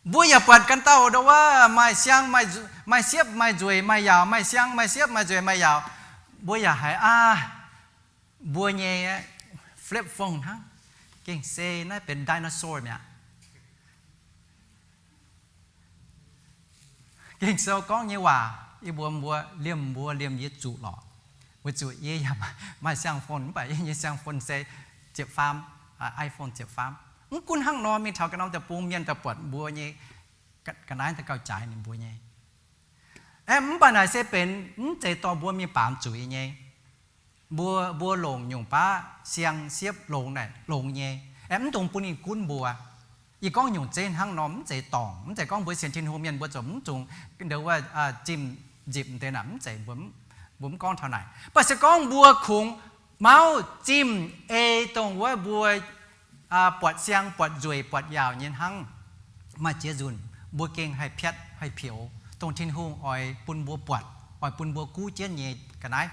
Mbuo yaac buatc ganh dauh ndo wuov maaih siang, maaih siepv, maaih nzueic, maaih yaauc, maaih siang, maaih siepv, maaih nzueic, maaih yaauc. Mbuo yaac haiz aav, mbuo nyei flip phone hnangv, gengh se naaiv benx dinosaur mi'aqv. Ging-Sou gorngv nyei waac, yie mbuox mbuo, liemh mbuo liemh yie zuqc lorqc. Weic zuqc yie yaac maaih siang-fon, mv baac yie nyei siang-fon se ziepc faam, iPhone ziepc faam. Mv gunv hnangv nor, mingh taux ganh norm deic-bung mienh daaih buatc mbuo nyei ga'naaiv daaih gauh jaaix ninh mbuo nyei. Aeqv, mv baac naaic se benx mv zeiz dorh mbuo mingh baamz zuiz nyei. Mbuo, mbuo longc nyungc baav siang siepv longx naaic longx nyei. Aeqv, mv dungx bun ninh gunv mbuo. Yie gorngv nyungc zeiv hnangv nor, mv zeiz dorngc, mv zeiz gorngv mbuo sienx Tin-Hungh mienh mbuo ziouc mv dungx ndo wuov, ah, zimh nzipc deix naaic, mv zeiz, mbuo mv gorngv taux naaic. Mv baac se gorngv mbuo kungx mauv zimh ei dongh wuov mbuo buatc siang, buatc nzueic, buatc yaauc nyei hnangv, maaih ziex nzunc mbuo gengh haih piatv haih peux dongh Tin-Hungh oix bun mbuo buatc, oix bun mbuo guv jienv nyei ga'naaiv.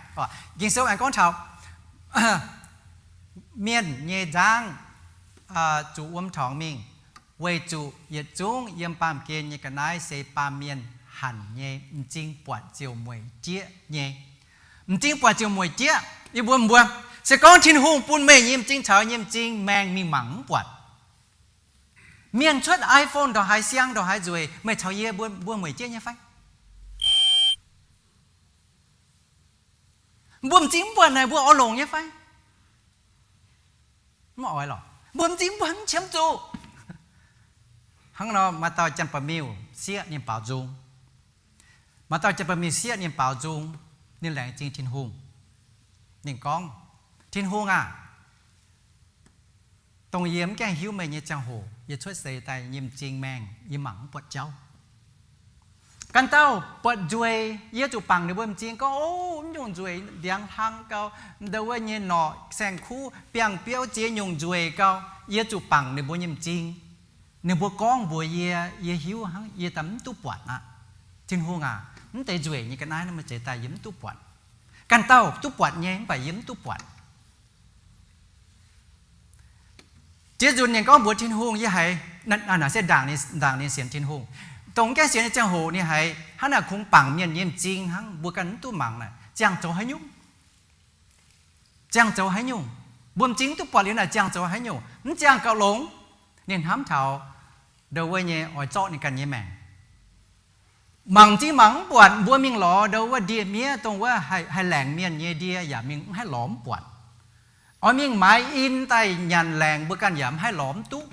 Ging-Sou aengx gorngv taux mienh nyei nzangv zuqc wuom torngx mingh, weic zuqc yietc zungv yiem baamh gen nyei ga'naaiv se baamh mienh hanc nyei, m'zing buatc ziouc mueic jieqv nyei. M'zing buatc ziouc mueic jieqv. Yie mbuox mbuo, se gorngv Tin-Hungh bun meih nyei m'zing caux yie nyei m'zing maengh mingh mangc mv buatc, mienh cuotv iPhone ndongc haaix siang ndongc haaix nzueic, meih caux yie mbuo mueic jieqv nyei fai? Mbuo m'zing mv buatc naaic mbuo oix longc nyei fai? Mv oix lorqc. Mbuo m'zing mv buatc mv qiemx zuqc. Hnangv nor maaih dauh janx-ba'miuh sieqv ninh baaux nzung. Maaih dauh janx-ba'miuh sieqv ninh baaux nzung, ninh laengz zingh Tin-Hungh. Ninh gorngv, Tin-Hungh aah! Dongh yie mv gaengh hiuv meih nyei ziangh hoc, yie cuotv seix daaih nyei m'zing maengh, yie mangc mv buatc jauv. Ganh dauh buatc nzueic, yie zuqc bangc ninh mbuo m'zing gorngv, O, mv nyungc nzueic, ndiangx hlang gau, ndo wuov nyei norqc saeng-kuv biangh biouv ziex nyungc nzueic gau. Yie zuqc bangc ninh mbuo nyei m'zing. Ninh mbuo gorngv mbuox yie, yie hiuv hnangv, yie daaih mv duqv buatc aqv. Tin-Hungh aac, mv deix nzueic nyei ga'naaiv naaiv maaih zeix daaih yie mv duqv buatc. Ganh dauh duqv buatc nyei, mv baac yie mv duqv buatc. Ziex nzunc ninh gorngv mbuox Tin-Hungh, yie haiz, naaic se ndaangc ninh sienx Tin-Hungh. Dongh mv gaengh sienx nyei ziangh hoc ninh haiz hnangv naaic kungx bangc mienh nyei m'zing hnangv, mbuo ganh mv duqv mangc naaic ziangh zoux haaix nyungc. Ziangh zoux haaix nyungc? Mbuo m'zing mv duqv buatc liuz naaic ziangh zoux haaix nyungc? Mv ziangh gauh longx, ninh hnamv taux ndo wuov nyei oix zorqv ninh ganh nyei maengc. Mangc m'zing mangc mv buatc, mbuo mingh lorz ndo wuov ndie-miev dongh wuov haih laengc mienh nyei ndie yaac mingh mv haih lorz mv buatc. Oix mingh maaiz in daaih nyanc laengc mbuo ganh yaac mv haih lorz mv duqv.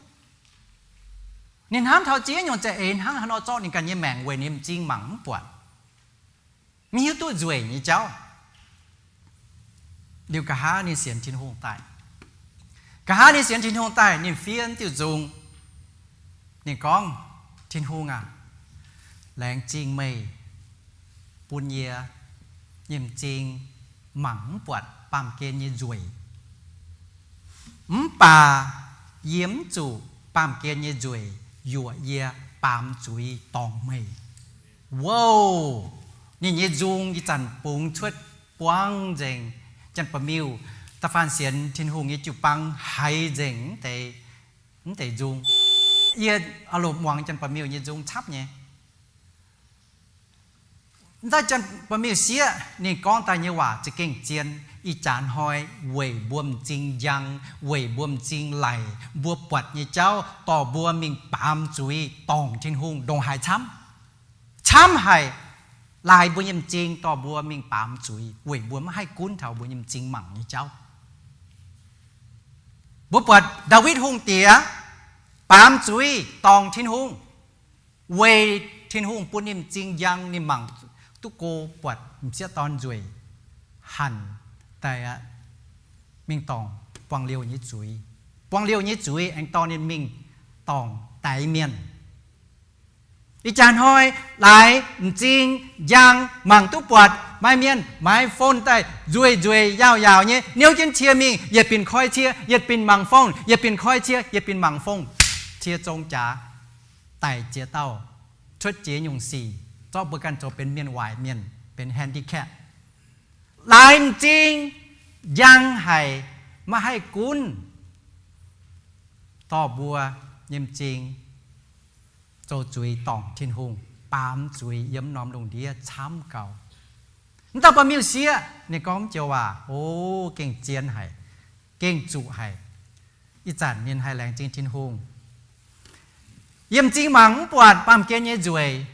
Ninh hnamv taux ziex nyungc za'eix hnangv haaix nor zorqv ninh ganh nyei maengc weic ninh m'zing mangc mv buatc, mv hiuv duqv nzueic nyei jauv. Liuz nqa'haav ninh sienx Tin-Hungh daaih. Nqa'haav ninh sienx Tin-Hungh daaih, ninh fiev diuh nzung. Ninh gorngv, Tin-Hungh aac, laengz zingh meih bun yie nyei m'zing mangc mv buatc baamh gen nyei nzueic. Mv baac yie mv zuqc baamh gen nyei nzueic yuoqc yie baamz zuiz dorngc meih. Wow! Ninh nyei nzung ih zanc bungx cuotv buangv nzengc. Janx-ba'miuh da'faanh sienx Tin-Hungh nyei jiu-baang haiz nzengc mv deix nzung. Yie aa lomh muangx janx-ba'miuh nyei nzung camv nyei. Naaiv janx-ba'miuh sieqv ninh gorngv daaih nyei waac za'gengh zien. Ih jaax hnoi weic mbuo m'zing njang, weic mbuo m'zing laic, mbuo buatc nyei jauv dorh mbuo mingh baamz zuiz dorngc Tin-Hungh ndongc haaix camv. Camv haic, laaix mbuo nyei m'zing dorh mbuo mingh baamz zuiz weic mbuo maiv haih gunv taux mbuo nyei m'zing mangc nyei jauv. Mbuo buatc Ndaawitv Hungh diex baamz zuiz dorngc Tin-Hungh, weic Tin-Hungh bun ninh m'zing njang, ninh mangc duqv go buatc m'sieqv dorn nzueic, hanc daaih aqv, mingh dorngc buangh liouh nyei zuiz. Buangh liouh nyei zuiz aengx dorh ninh mingh dorngc daix mienh. Ih jaax hnoi laaix m'zing njang mangc duqv buatc, Maaih mienh maaiz fong daaih nzueic nzueic yaauc yaauc nyei, niouv jienv cie mingh, yietc binc koi cie, yietc binc mangc fong, yietc binc koi cie, yietc binc mangc fong. Cie zong jaax, daic ziex dauh, cuotv jiex nyungc sic, zorqv mbuo ganh zoux benx mienh waaic mienh, benx handicap. Laaix m'zing njang haic, maiv haih gunv dorh mbuo nyei m'zing zoux zuiz dorngc Tin-Hungh, baamz zuiz yiem norm lungh ndiev camv gau. M'dauh baamh mienh sieqv ninh gorngv joux waac, o, gengh zien haic, gengh zuqc haic. Ih zanc ninh haih laengz zingh Tin-Hungh. Yie m'zing mangc mv buatc baamh gen nyei nzueic.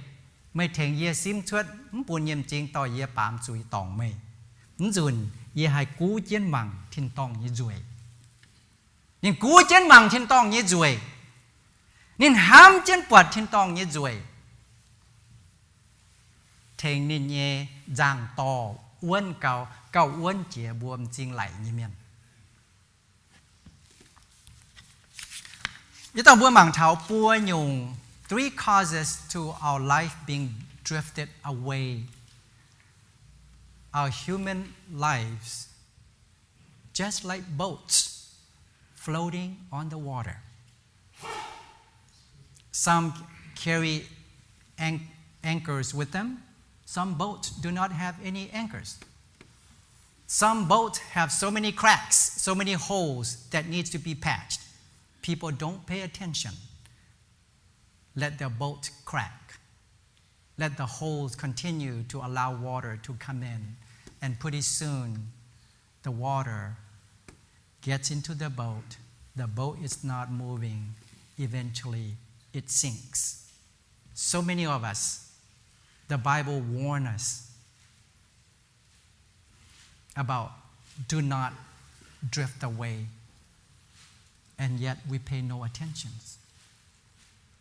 Meih tengx yie simv cuotv mv bun yie m'zing dorh yie baamz zuiz dorngc meih. Mv nzunc yie haih guv jienv mangc tin-dorngh nyei nzueic. Ninh guv jienv mangc tin-dorngh nyei nzueic. Ninh hnamv jienv buatc tin-dorngh nyei nzueic. Tengx ninh nyei nzangc-dorh wuonv gau, gauh wuonv jiex mbuo m'zing laic nyei mienh. Yie dangh mbuo mangc taux buo nyungc, three causes to our life being drifted away. Our human lives, just like boats floating on the water. Some carry an- anchors with them. Some boats do not have any anchors. Some boats have so many cracks, so many holes that needs to be patched. People don't pay attention. Let their boat crack. Let the holes continue to allow water to come in, and pretty soon the water gets into the boat. The boat is not moving. Eventually, it sinks. So many of us, the Bible warns us about do not drift away, and yet we pay no attention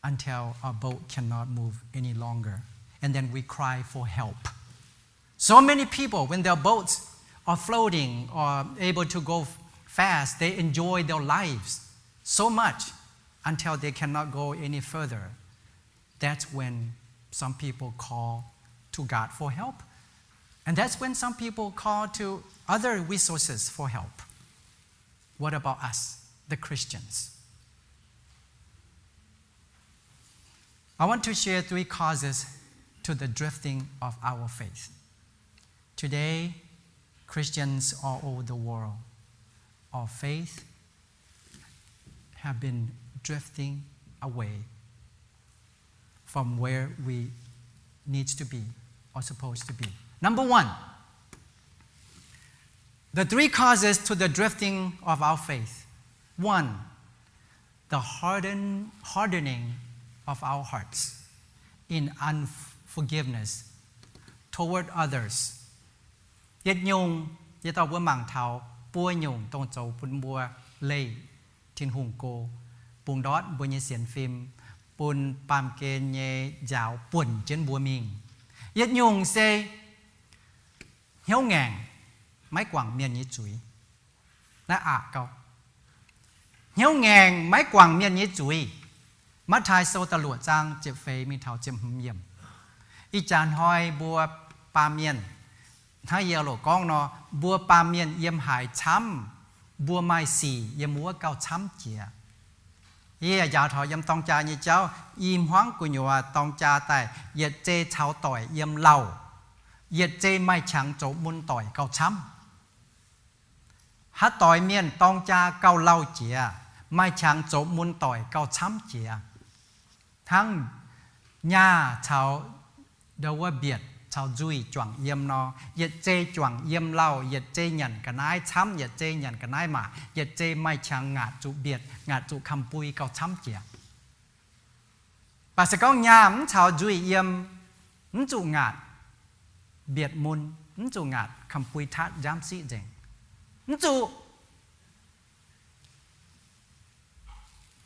until our boat cannot move any longer, and then we cry for help. So many people, when their boats are floating or able to go fast, they enjoy their lives so much until they cannot go any further. That's when some people call to God for help. And that's when some people call to other resources for help. What about us, the Christians? I want to share three causes to the drifting of our faith. Today, Christians all over the world, our faith have been drifting away from where we needs to be or supposed to be. Number one, the three causes to the drifting of our faith. One, the harden- hardening of our hearts in unforgiveness toward others. Yietc nyungc, yie daaih mbuo mangc taux buo nyungc dongh zoux bun mbuo leih Tin-Hungh go, bungx ndortv mbuo nyei sienx fim, bun baamh gen nyei nziaaux buonc jienv mbuo mingh. Yietc nyungc se hnyouv ngaengc, maiv guangc mienh nyei zuiz. Naaiv aqc gau. Hnyouv ngaengc maiv guangc mienh nyei zuiz. Matv^taai Sou da'luoqc zaang ziepc feix mingh taux ziepc hmz yiemc. Ih jaax hnoi mbuo baamh mienh, hnangv yie loc gorngv nor, mbuo baamh mienh yiem haaix camv, mbuo maaih sic yiem wuov gauh camv jiex. Yie yaac njaaux taux yiem dorng jaa nyei jauv, i hmuangv gu'nyuoz dorng jaa daaih, yietc zei caux doic yiem lauh, yietc zei maaih qangx zoux mun doic gauh camv. Haaix doix mienh dorng jaa gauh lauh jiex, maaih qangx zoux mun doic gauh camv jiex. Hnangv nyaah caux ndo wuov mbietc caux nzuih juangc yiem nor, yietc zei juangc yiem lauh, yietc zei nyanc ga'naaiv camv, yietc zei nyanc ga'naaiv maac, yietc zei maaih qangx ngaatc zuqc mbietc, ngaatc zuqc kamx-bui gauh camv jiex. Baac se gorngv nyaah mv caux nzuih yiem, mv zuqc ngaatc mbietc mun, mv zuqc ngaatc kamx-bui tatv nziaamv siqv nzengc, mv zuqc.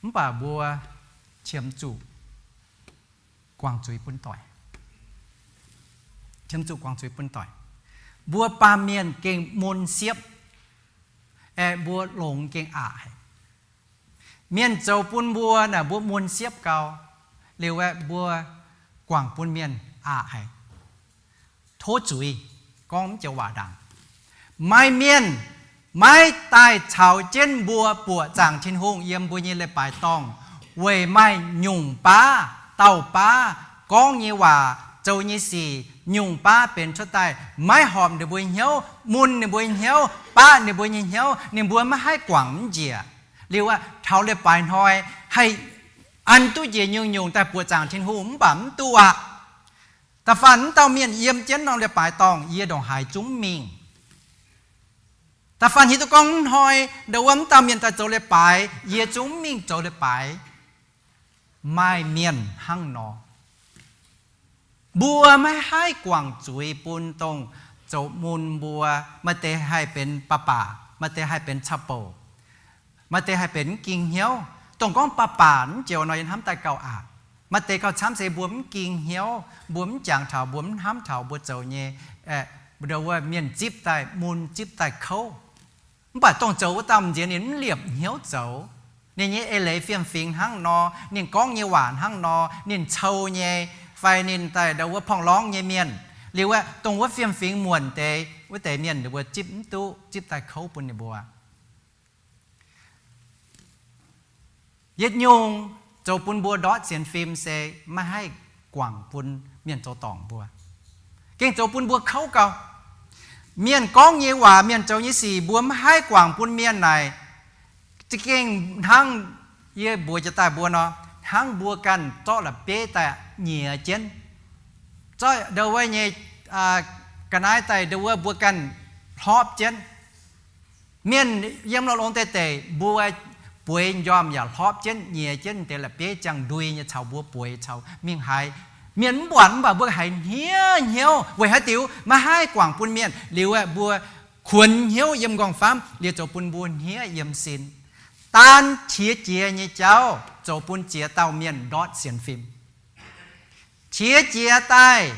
Mv baac mbuo qiemx zuqc guangc zuiz bun doic. Qiemx zuqc guangc zuiz bun doic. Mbuo baamh mienh gengh mun siepv, aeqv, mbuo longx gengh aqc haic. Mienh zoux bun mbuo naaic, mbuo mun siepv gau, liuz aeqv, mbuo guangc bun mienh aqc haic. Tov zuiz. gorngv mv joux waac ndaangc. Maaih mienh maiv daaih caux jienv mbuo buoqc zaangc Tin-Hungh yiem mbuo nyei leiz-baaix dorngh, weic maaih nyungc baav, dauh baav gorngv nyei waac, zoux nyei sic, nyungc baav benx cuotv daaih maiv horpc ninh mbuo hnyouv, mun ninh mbuo hnyouv, baqv ninh mbuo nyei hnyouv, ninh mbuo maiv haih guangc mv njiec. Liuz aeqv, taux leiz-baaix hnoi haih an duqv njiec nyungc-nyungc daaih buoqc zaangc Tin-Hungh mv baac mv duqv aqv. Da'faanh mv dauh mienh yiem jienv norm leiz-baaix dorngh, yie ndongc haaix zungv mingh. Da'faanh hiuv duqv gorngv hnoi ndo wuov mv dauh mienh daaih zoux leiz-baaix, yie zungv mingh zoux leiz-baaix. Maaih mienh hnangv nor. Mbuo maiv haih guangc zuiz bun dongh zoux mun mbuo. Maaih deix haih benx baac baac, maaih deix haih benx cau-bouc, maaih deix haih benx mv ging hnyouv. Dongh gorngv baac baac mv joux nor yie hnamv daaih gauh aqc. Maaih deix gauh camv se mbuo mv ging hnyouv, mbuo mv jangx taux, mbuo mv hnamv taux mbuo zoux nyei, ndo wuov mienh zipv daaih mun, zipv daaih kouv. Mv baac dongh zoux wuov dauh m'nziex ninh mv liepc hnyouv zoux. Ninh nyei eix leiz fiem-fingx hnangv nor, ninh gorngv nyei waac hnangv nor, ninh cou nyei, fai ninh daaih ndo wuov porngv lorngv nyei mienh. Liuz aeqv, dongh wuov fiem-fingx muonc deix, wuov deix mienh ninh mbuo zipv mv duqv, zipv daaih kouv bun ninh mbuo. Yietc nyungc zoux bun mbuo ndortv sienx fim se maiv haih guangc bun mienh zoux dorngc mbuo, gengh zoux bun mbuo kouv gau. Mienh gorngv nyei waac, mienh zoux nyei sic mbuo maiv haih guangc bun mienh naaic, za'gengh hnangv yie mbuox jiex daaih mbuo nor, hnangv mbuo ganh zorqv la'bieiv daaih nyiex jienv, zorqv ndo wuov nyei ga'naaiv daaih ndo wuov mbuo ganh hlorpv jienv. Mienh yiem lorh longx deix deic, mbuo bueix m'njormh yaac hlorpv jienv nyiex jienv deix la'bieiv ziangh ndui nyei caux mbuo bueix caux mingh haaix. Mienh mv buatc mv baac mbuo haiz hniev hnyouv. Weic haaix diuc? Maiv haih guangc bun mienh. Liuz aeqv, mbuo kuonx hnyouv yiem m'nqorngv-famv, liuz zoux bun mbuo hniev yiem sin. Daan qiex jiez nyei jauv zoux bun ziex dauh mienh ndortv sienx fim. Qiex jiez daaih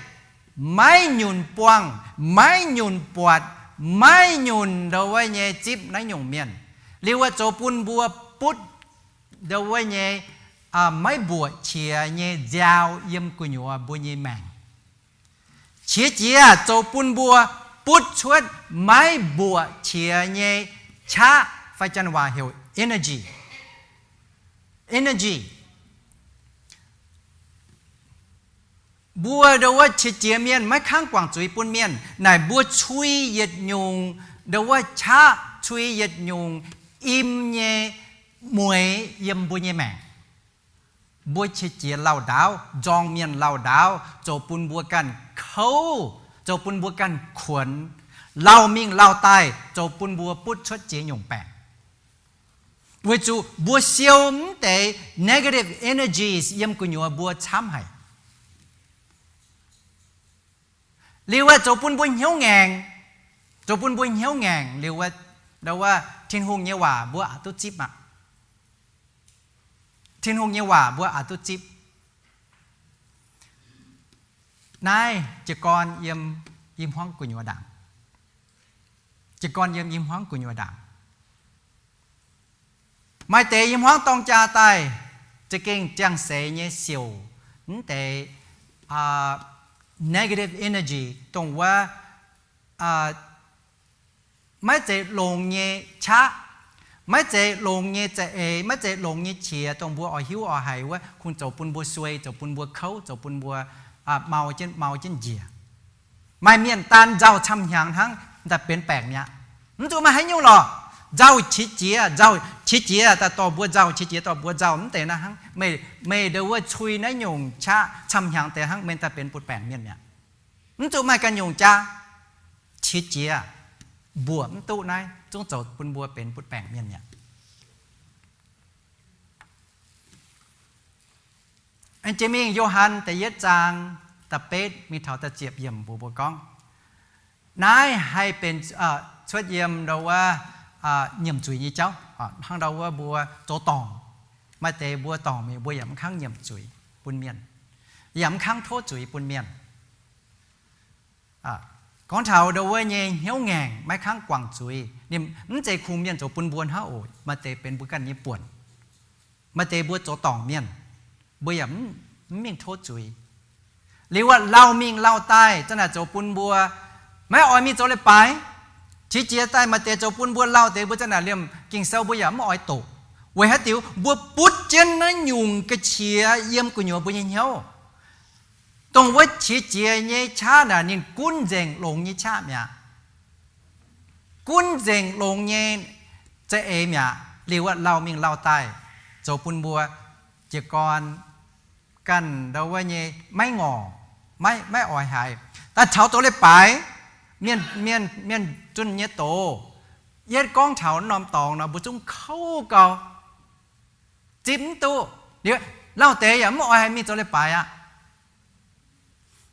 maiv nyunc buangh, maiv nyunc buatc, maiv nyunc ndo wuov nyei zipv naaiv nyungc mienh. Liuz aeqv, zoux bun mbuo butv ndo wuov nyei maiv mbuoqc qiex nyei nziaaux yiem gu'nyuoz mbuo nyei maengc. Qiex jiez zoux bun mbuo butv cuotv maiv mbuoqc qiex nyei qaqv, fai Janx waac heuc energy. Energy. Mbuo ndo wuov qiex jiez mienh maiv kangv guangc zuiz bun mienh naaic, mbuo cui yietc nyungc ndo wuov qaqv, cui yietc nyungc im nyei mueix yiem mbuo nyei maengc. Mbuo qiex jiez lauh ndaauv, nzorng mienh lauh ndaauv, zoux bun mbuo ganh kouv, zoux bun mbuo ganh kuonx, lauh mingh lauh daaih, zoux bun mbuo butv cuotv ziex nyungc baengc. Weic zuqc mbuo siou mv deix negative energies yiem gu'nyuoz mbuo camv haic. Liuz aeqv, zoux bun mbuo hnyouv ngaengc, zoux bun mbuo hnyouv ngaengc liuz aeqv, ndo wuov Tin-Hungh nyei waac mbuo aqc duqv zipv aqv. Tin-Hungh nyei waac mbuo aqc duqv zipv. Naaiv jiez gorn yiem i hmuangv gu'nyuoz ndaangc. Jiez gorn yiem i hmuangv gu'nyuoz ndaangc. Maaih deix i hmuangv dorng jaa daaih, za'gengh ziangh seix nyei siouc mv deix negative energy, dongh wuov maiv zeiz longx nyei qaqv, maiv zeiz longx nyei za'eix, maiv zeiz longx nyei qiex, dongh mbuo oix hiuv oix haiz wuov, kungx zoux bun mbuo suei, zoux bun mbuo kouv, zoux bun mbuo mau jienv, mau jienv njiec. Maaih mienh daan nzauh camv-hnyangx hnangv daaih benx baengc mi'aqv. Mv zuqc maaih haaix nyungc lorqc. Nzauh qiex jiez, nzauh qiex jiez daaih dorh mbuo nzauh, qiex jiez dorh mbuo nzauh, mv deix naaiv hnangv. Meih, meih ndo wuov cui naaiv nyungc qaqv camv-hnyangx deix hnangv, meih daaih benx butv-baengc mienh mi'aqv. Mv zuqc maaih ganh nyungc jaa. Qiex jiez, mbuoqc mv duqv naaiv, zungv zoux bun mbuo benx butv-baengc mienh mi'aqv. Aengx jiex mingh Yo^han da'yietv zaang da'betv mingh taux da'ziepc yiemc mbuox mbuo gorngv, naaiv haih benx cuotv yiem ndo wuov nyiemc zuiz nyei jauv. Hnangv ndo wuov mbuo zoux dorngc, maaih deix mbuo dorngc mingh mbuo yaac mv kangv nyiemc zuiz bun mienh, yaac mv kangv tov zuiz bun mienh. Gorngv taux ndo wuov nyei hnyouv ngaengc maiv kangv guangc zuiz, ninh mv zeiz kungx mienh zoux bun mbuo hnangv oc. Maaih deix benx mbuo ganh nyei buonc. Maaih deix mbuo zoux dorngc mienh, mbuo yaac mv mingh tov zuiz. Liuz wuov lauh mingh lauh daaih, za'naaic zoux bun mbuo Maiv oix mingh zoux leiz-baaix. Qiex jiez daaih maaih deix zoux bun mbuo lauh deix, mbuo za'naaic liemh Ging-Sou mbuo yaac mv oix doqc. Weic haaix diuc? Mbuo butv jienv naaiv nyungc ga'qiex yiem gu'nyuoz mbuo nyei hnyouv. Dongh wuov qiex jiez nyei qaqv naaic ninh gunv nzengc longx nyei qaqv mi'aqv. Gunv nzengc longx nyei za'eix mi'aqv. Liuz wuov lauh mingh lauh daaih zoux bun mbuo jiez gorn ganh ndau wuov nyei maiv ngorc, maiv, maiv oix haiz. Daaih taux zoux leiz-baaix, mienh, mienh, mienh zunh nyei doz, yietv gorngv taux norm dorngx nor, mbuo zungv kouv gau, zipv mv duqv. Liuz lauh deix yaac mv oix haiz mingh zoux leiz-baaix aqv.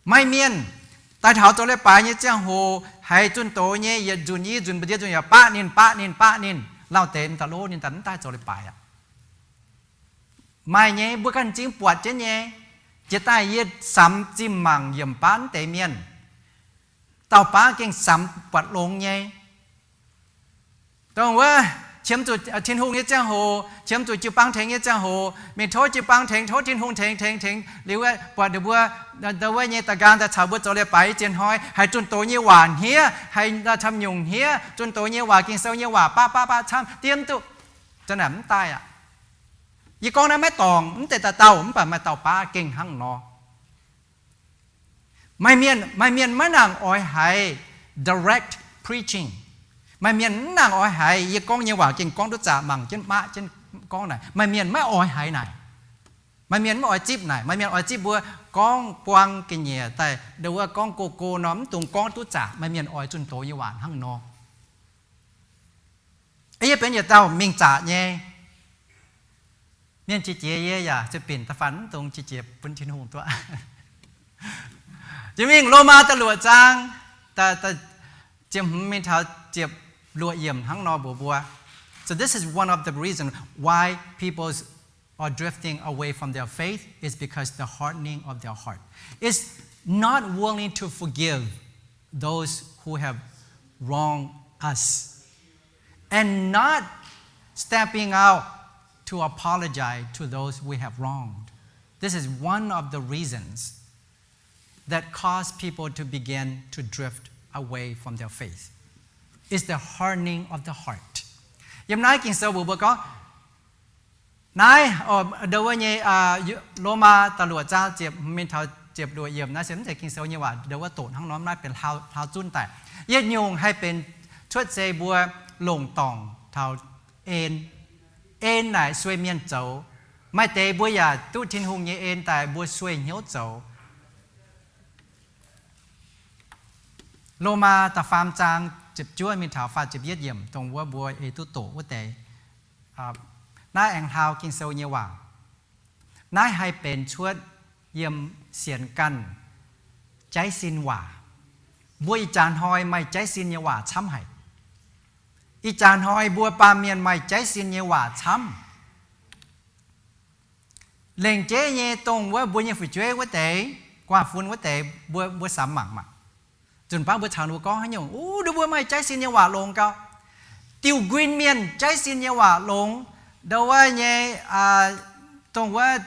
Maaih mienh daaih taux zoux leiz-baaix nyei ziangh hoc, haiz zunh doz nyei yietc nzunc i nzunc, mbu'ndiev nzunc yaac baqv ninh, baqv ninh, baqv ninh. Lauh deix m'daaih lov ninh daaih mv daaih zoux leiz-baaix aqv. Maaih nyei, mbuo ganh m'zing buatc jienv nyei. Jiex daaih yie samx zinh mangc yiemc baav mv deix mienh, dauh baav gengh samx buatc longx nyei. Dongh wuov qiemx zuqc Tin-Hungh nyei ziangh hoc, qiemx zuqc jiu-baang tengx nyei ziangh hoc, mingh tov jiu-baang tengx, tov Tin-Hungh tengx, tengx, tengx. Liuz wuov buatc ninh mbuo ndau wuov nyei da'nqaang daaih caux mbuo zoux leiz-baaix zien hnoi, haiz zunh doz nyei waac hniev, haiz camv nyungc hniev, zunh doz nyei waac, Ging-Sou nyei waac, baqv baqv baqv camv diev mv duqv. Za'naaic mv daaih aqv. Yie gorngv naaiv maiv dorngc mv deix dauh dauh, mv baac maaih dauh baav gengh hnangv nor. Maaih mienh, maaih mienh maiv nangc oix haiz direct preaching. Maaih mienh mv nangc oix haiz yie gorngv nyei waac gengh gorngv duqv zaqc, mangc jienv maqv jienv gorngv naaic. Maaih mienh maiv oix haiz naaic. Maaih mienh maiv oix zipv naaic. Maaih mienh oix zipv mbuo gorngv buang ga'nyiec daaih, ndau wuov gorngv go go nor, mv dungx gorngv duqv zaqc. Maaih mienh oix zunh doz nyei waac hnangv nor. Yie benx yietc dauh mingh zaqc nyei mienh. Qiex jiez yie yaac zuqc binc da'faanh mv dungx qiex jiez bun Tin-Hungh duqv. Jiex mingh Lomaa da'luoqc zaang, ziepc hmz mingh taux ziepc luoqc yiemc hnangv nor mbuox mbuo. So this is one of the reasons why people are drifting away from their faith, is because the hardening of their heart is not willing to forgive those who have wronged us and not stepping out to apologize to those we have wronged. This is one of the reasons that cause people to begin to drift away from their faith. It's the hardening of the heart. Yiem naaiv Ging-Sou mbuox mbuo gorngv, naaiv, ndau wuov nyei, Lomaa da'luoqc zaang ziepc hmz mingh taux ziepc luoqc yiemc naaiv se mv zeiz Ging-Sou nyei waac, ndau wuov doqc hnangv nor, naaiv benx hlauv, hlauv zunv daaih. Yietc nyungc haih benx cuotv se mbuo longc dorngc taux en. En naaic sueih mienh zoux. Maaih deix mbuo yaac duqv Tin-Hungh nyei en daaih mbuo sueih hnyouv zoux. Lomaa da'faam zaang ziepc juov mingh taux faah ziepc yietv yiemc, dongh wuov mbuo ei duqv doqc wuov deix. Naaiv aengx hlauv Ging-Sou nyei waac. Naaiv haih benx cuotv yiem sienx ganh jaiv sin waac. Mbuo ih jaax hnoi maaih jaiv sin nyei waac camv haic. Ih jaax hnoi mbuo baamh mienh maaih jaiv sin nyei waac camv. Lengc jeiv nyei dongh wuov mbuo nyei fu'jueiv wuov deix, guaax fun wuov deix, mbuo, mbuo samx mangc maah. Nzunc baav mbuo caux ninh mbuo gorngv haaix nyungc, uv, ninh mbuo maaih jaiv sin nyei waac longx gau. Diuh nquin mienh jaiv sin nyei waac longx, ndau wuov nyei, dongh wuov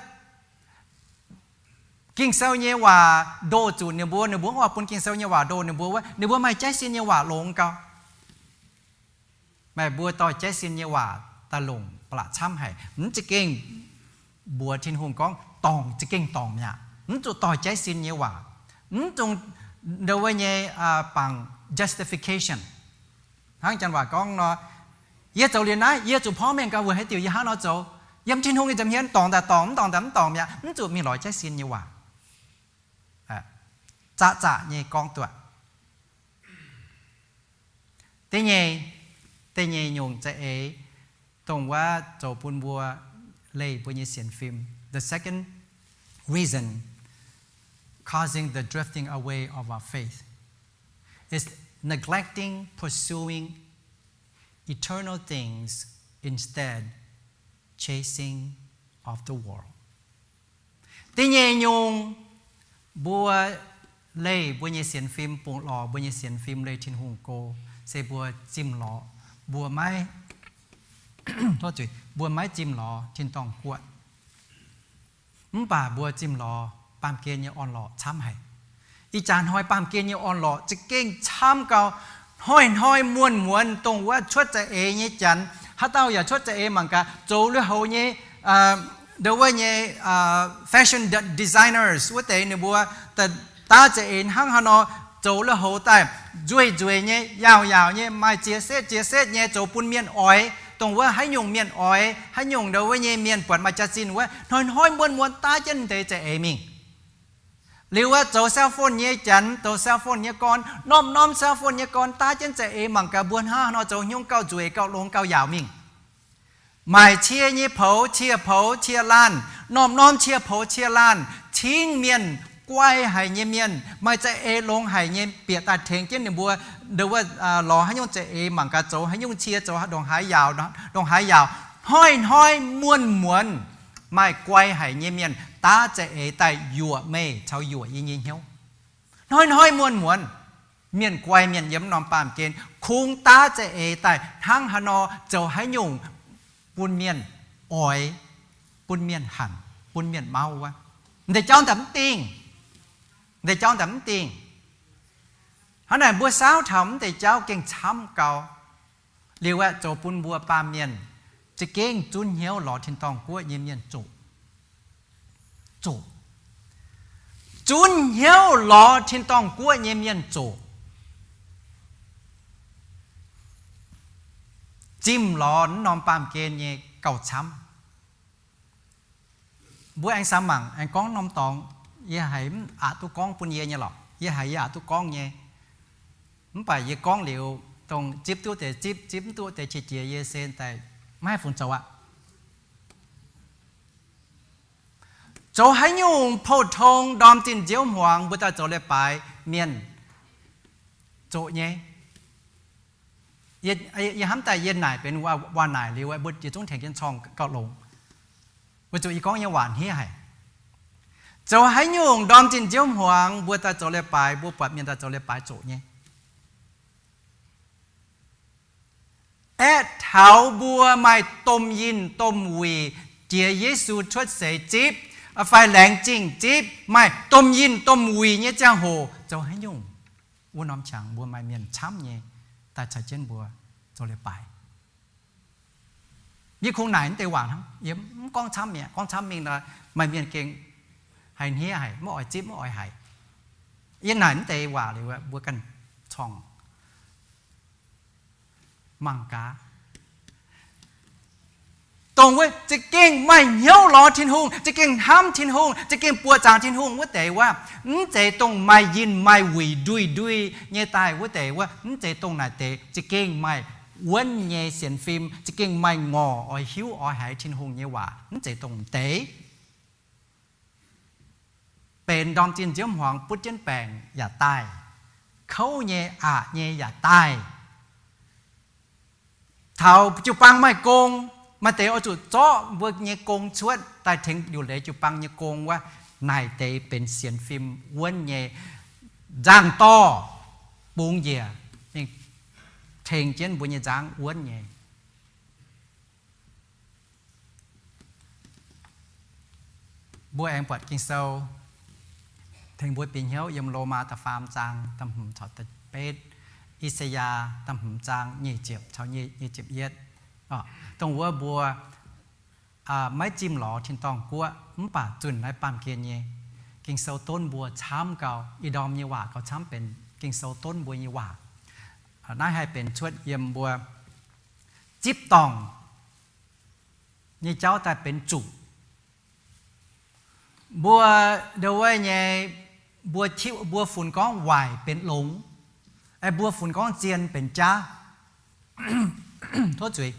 Ging-Sou nyei waac ndoh zuqc ninh mbuo, ninh mbuo oix bun Ging-Sou nyei waac ndoh ninh mbuo wuov, ninh mbuo maaih jaiv sin nyei waac longx gau. Meih mbuo dorh jaiv sin nyei waac daaih longc ba'laqc camv haic. Mv za'gengh mbuox Tin-Hungh gorngv dorngc za'gengh dorngc mi'aqv. Mv zuqc dorh jaiv sin nyei waac. Mv zuqc ndau wuov nyei bangc justification. Hnangv janx waac gorngv nor, yie zoux liuz naaiv, yie zuqc porv mengh gau weic haaix diuc yie hnangv nor zoux. Yiem Tin-Hungh nyei nza'hmien dorngc daaih dorngc, mv dorngc daaih mv dorngc mi'aqv. Mv zuqc mingh lorz jaiv sin nyei waac. Zaqc zaqc nyei gorngv duqv. Da'nyeic, da'nyeic nyungc za'eix dongh wuov zoux bun mbuo leih mbuo nyei sienx fim. The second reason causing the drifting away of our faith is neglecting pursuing eternal things, instead chasing of the world. Da'nyeic nyungc mbuo leih mbuo nyei sienx fim, bungx lorz mbuo nyei sienx fim leih Tin-Hungh go, se mbuo zimh lorz, mbuo maiv, mbuo maiv zimh lorz tin-dorngh guoqv. Mv baac mbuo zimh lorz baamh gen nyei orn-lorqc camv haic. Ih jaax hnoi baamh gen nyei orn-lorqc za'gengh camv gau. Hnoi-hnoi muonz-muonz dongh wuov cuotv za'eix nyei janx, haaix dauh yaac cuotv za'eix mangc gaax, zoux lui-houx nyei, ndo wuov nyei fashion designers wuov deix ninh mbuo daav za'eix hnangv haaix nor, zoux lui-houx daaih nzueic nzueic nyei, yaauc yaauc nyei, maaih ziex setv ziex setv nyei, zoux bun mienh oix, dongh wuov haaix nyungc mienh oix haaix nyungc, ndo wuov nyei mienh buatc maaih jaax-zinh wuov, hnoi-hnoi muonz-muonz daav jienv deix za'eix mingh. Liuz wuov zoux cell phone nyei janx, zoux cell phone nyei gorn, norm-norm cell phone nyei gorn daav jienv za'eix mangc gaax mbuo hnangv haaix nor zoux hnyouv gauh nzueic gauh longx gauh yaauc mingh. Maaic cie nyei poux, cie poux cie laanh, norm-norm cie poux cie laanh, cingv mienh, guai haic nyei mienh, maaih za'eix longx haic nyei bieqc daaih tengx jienv ninh mbuo, ndo wuov, lorz haaix nyungc za'eix mangc gaax zoux haaix nyungc cie, zoux ndongc haaix yaauc, ndongc haaix yaauc. Hnoi-hnoi muonz-muonz maaih guai haic nyei mienh daav za'eix daaih yuoqc meih caux yuoqc yie nyei hnyouv. Hnoi-hnoi muonz-muonz mienh guai mienh yiem norm baamh gen kungx daav za'eix daaih hnangv haaix nor zoux haaix nyungc bun mienh oix, bun mienh hanc, bun mienh mauv wuov. M'deix jauv daaih mv dingh. M'deix jauv daaih mv dingh. Hnangv naaic mbuo saauv taux m'deix jauv gengh camv gau. Liuz aeqv, zoux bun mbuo baamh mienh za'gengh zunv hnyouv lorz tin-dorngh guoqv nyei mienh zoqc. Zoqc. Zunv hnyouv lorz tin-dorngh guoqv nyei mienh zoqc. Zimh lorz mv norm baamh gen nyei gauh camv. Mbuo aengx samx mangc, aengx gorngv norm dorngx, yie haiz mv aqc duqv gorngv bun yie nyei lorqc. Yie haiz yie aqc duqv gorngv nyei. Mv baac yie gorngv liuz, dongh zipv duqv deix zipv, zipv mv duqv deix qiex jiez yie se daaih maiv haih fungx zoux aqv. Zoux haaix nyungc pou-tong ndorm zinh nziouv hmuangx mbuo daaih zoux leiz-baaix mienh zoqc nyei. Yie hnamv daaih yie naaic benx waac-naaic liuz, mbuo yietc zungv tengx jienv corng gauh longx, weic zuqc yie gorngv nyei waac hniev haic. Zoux haaix nyungc ndorm zinh nziouv hmuangx mbuo daaih zoux leiz-baaix, mbuo buatc mienh daaih zoux leiz-baaix zoqc nyei. Aeqv, taux mbuo maaih domh yinh domh wuic jiex Yesu cuotv seix zipv, fai laengz zingh zipv, maaih domh yinh domh wuic nyei ziangh hoc zoux haaix nyungc? Wuov norm qangx mbuo maaih mienh camv nyei daaih caux jienv mbuo zoux leiz-baaix. Yie kungx naaic mv deix waac hnangv, yie mv gorngv camv mi'aqv. Gorngv camv mingh nor, maaih mienh gengh haiz hniev haic, maiv oix zipv, maiv oix haiz. Yie naaic mv deix waac liuz, mbuo ganh corng mangc gaax. Dongh wuov za'gengh maaih hnyouv lorz Tin-Hungh, za'gengh hnamv Tin-Hungh, za'gengh buoqc zaangc Tin-Hungh wuov deix wuov, mv zeiz dongh maaih yinh maaih wuic nduih nduih nyei daaih wuov deix wuov, mv zeiz dongh naaic deix za'gengh maaih wuonv nyei sienx fim, za'gengh maaih ngorc oix hiuv oix haiz Tin-Hungh nyei waac, mv zeiz dongh deix. Benx ndorm zinh nziouv hmuangx butv jienv baengc yaac daaih, kouv nyei aqc nyei yaac daaih. Taux jiu-baang maaih gong, maaih deix oix zuqc zorqv mbuo nyei gong cuotv daaih tengx liuc leiz jiu-baang nyei gong wuov, naaic deix benx sienx fim wuonv nyei, nzangc-dorh bungx njiec, tengx jienv mbuo nyei nzangv wuonv nyei. Mbuo aengx buatc Ging-Sou tengx mbuo bieqc hnyouv yiem Lomaa da'faam zaang da'hmz caux da'betv, I^saa^yaa da'hmz zaang nyic ziepc caux nyic ziepc yietv. Dongh wuov mbuo maiv zimh lorz tin-dorngh guoqv mv baac zunh naaiv baamh gen nyei Ging-Sou donv mbuo camv gau. Ih ndorm nyei waac gauh camv benx Ging-Sou donv mbuo nyei waac. Naaiv haih benx cuotv yiem mbuo zipv dorngc nyei jauv daaih benx zuqc. Mbuo ndo wuov nyei, mbuo funx gorngv waaic benx longx, mbuo funx gorngv zien benx jaav. Tov zuiz,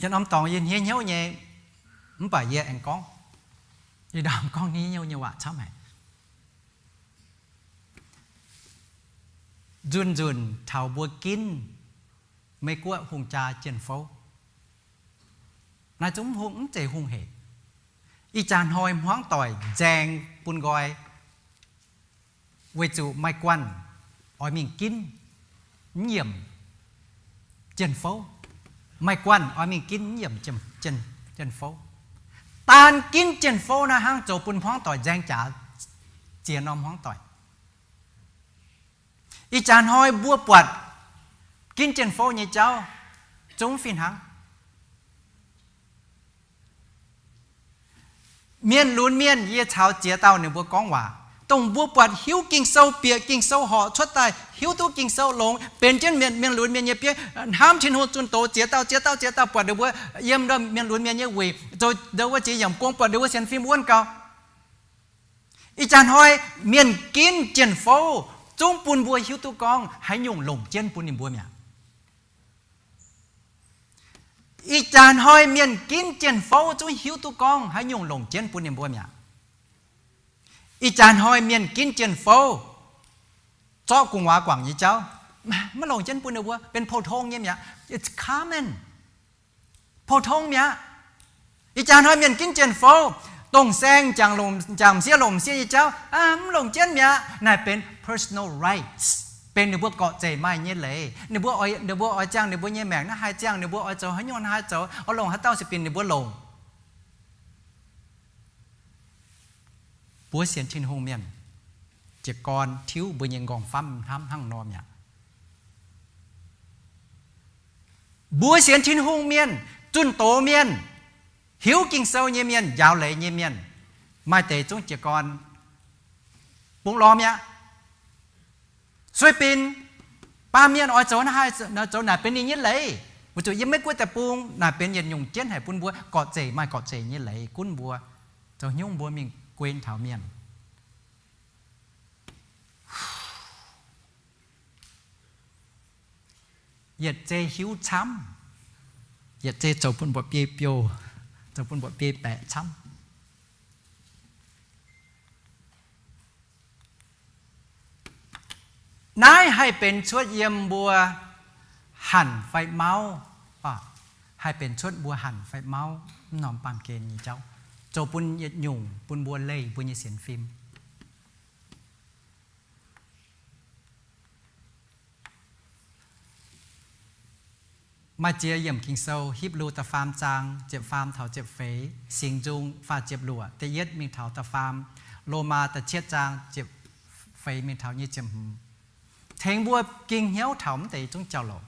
yie norm dorngx yie hniev hnyouv nyei, mv baac yie aengx gorngv, yie ndorm gorngv hniev hnyouv nyei waac camv haic. Nzunc nzunc taux mbuo ginv Meiv Guoqv hungh jaa jien-fouv. Naaiv zungv hungh mv zeiz hungh hec. Ih jaax hnoi hmuangv doic nzaeng bun nqoi, weic zuqc maaih guanh oix mingh ginv mv yiemc jien-fouv. Maaih guanh oix mingh ginv mv yiemc jien-fouv. Daan ginv jien-fouv naaiv hnangv zoux bun hmuangv doic nzaeng jaax. ziex norm hmuangv doic. Ih jaax hnoi mbuo buatc ginv jien-fouv nyei jauv zungv fih hnangv. Mienh lunx mienh, yie caux ziex dauh ninh mbuo gorngv waac, dongh mbuo buatc hiuv Ging-Sou, bieqc Ging-Sou horqc cuotv daaih, hiuv duqv Ging-Sou longx, benx jienv mienh, mienh lunx mienh nyei bieiv, hnamv Tin-Hungh zunh doz, ziex dauh, ziex dauh, ziex dauh, buatc ninh mbuo yiem mienh lunx mienh nyei wuic, zoux ninh mbuo ziex yiemc gong, buatc ninh mbuo sienx fim wuonv gau. Ih jaax hnoi mienh ginv jien-fouv zungv bun mbuo hiuv duqv gorngv haaix nyungc longc jienv bun ninh mbuo mi'aqv. Ih jaax hnoi mienh ginv jien-fouv zungv hiuv duqv gorngv haaix nyungc longc jienv bun ninh mbuo mi'aqv. Ih jaax hnoi mienh ginv jien-fouv zorqv gu'nguaaz guangc nyei jauv maiv longc jienv bun ninh mbuo, benx pou-tong nyei mi'aqv. It's common. Pou-tong mi'aqv. Ih jaax hnoi mienh ginv jien-fouv, dongh saeng m'jangc m'sieqv longc m'sieqv nyei jauv, mv longc jienv mi'aqv. Naaic benx personal rights, benx ninh mbuo gorqv-zeic maaih nyei leiz. Ninh mbuo, ninh mbuo oix ziangh ninh mbuo nyei maengc naaiv haih ziangh, ninh mbuo oix zoux haaix nyungc naaiv haih zoux, oix longc haaix dauh se binc ninh mbuo longc. Mbuo sienx Tin-Hungh mienh, jiez gorn tiuv mbuo nyei nqorngv-famv hnamv hnangv nor mi'aqv. Mbuo sienx Tin-Hungh mienh, zunh doz mienh, hiuv Ging-Sou nyei mienh, njaaux leiz nyei mienh, maaih deix zungv jiez gorn bungx lorz mi'aqv. Sueih binc, baamh mienh oix zoux naaiv haih zoux, naaic benx ninh nyei leiz. Weic zuqc yiem Meiv Guoqv deic-bung naaic benx yietc nyungc jienv haic bun mbuo gorqv-zeic maaih gorqv-zeic nyei leiz gunv mbuo. Zoux haaix nyungc mbuo mingh guen taux mienh, yietc zei hiuv camv, yietc zei zoux bun mbuo biei biouh, zoux bun mbuo biei baeqc camv. Naaiv haih benx cuotv yiem mbuo hanc fai mauv, haih benx cuotv mbuo hanc fai mauv mv norm baamh gen nyei jauv, zoux bun yietc nyungc bun mbuo leih mbuo nyei sienx fim. Maaih ziex yiemc Ging-Sou, Hipv^lu da'faam zaang ziepc faam taux ziepc feix, Singx Nzung faah ziepc luoqc, da'yietv mingh taux da'faam, Lomaa da'cietv zaang ziepc feix mingh taux nyic ziepc hmz, tengx mbuo ging hnyouv taux mv deix zungv jauv-louc.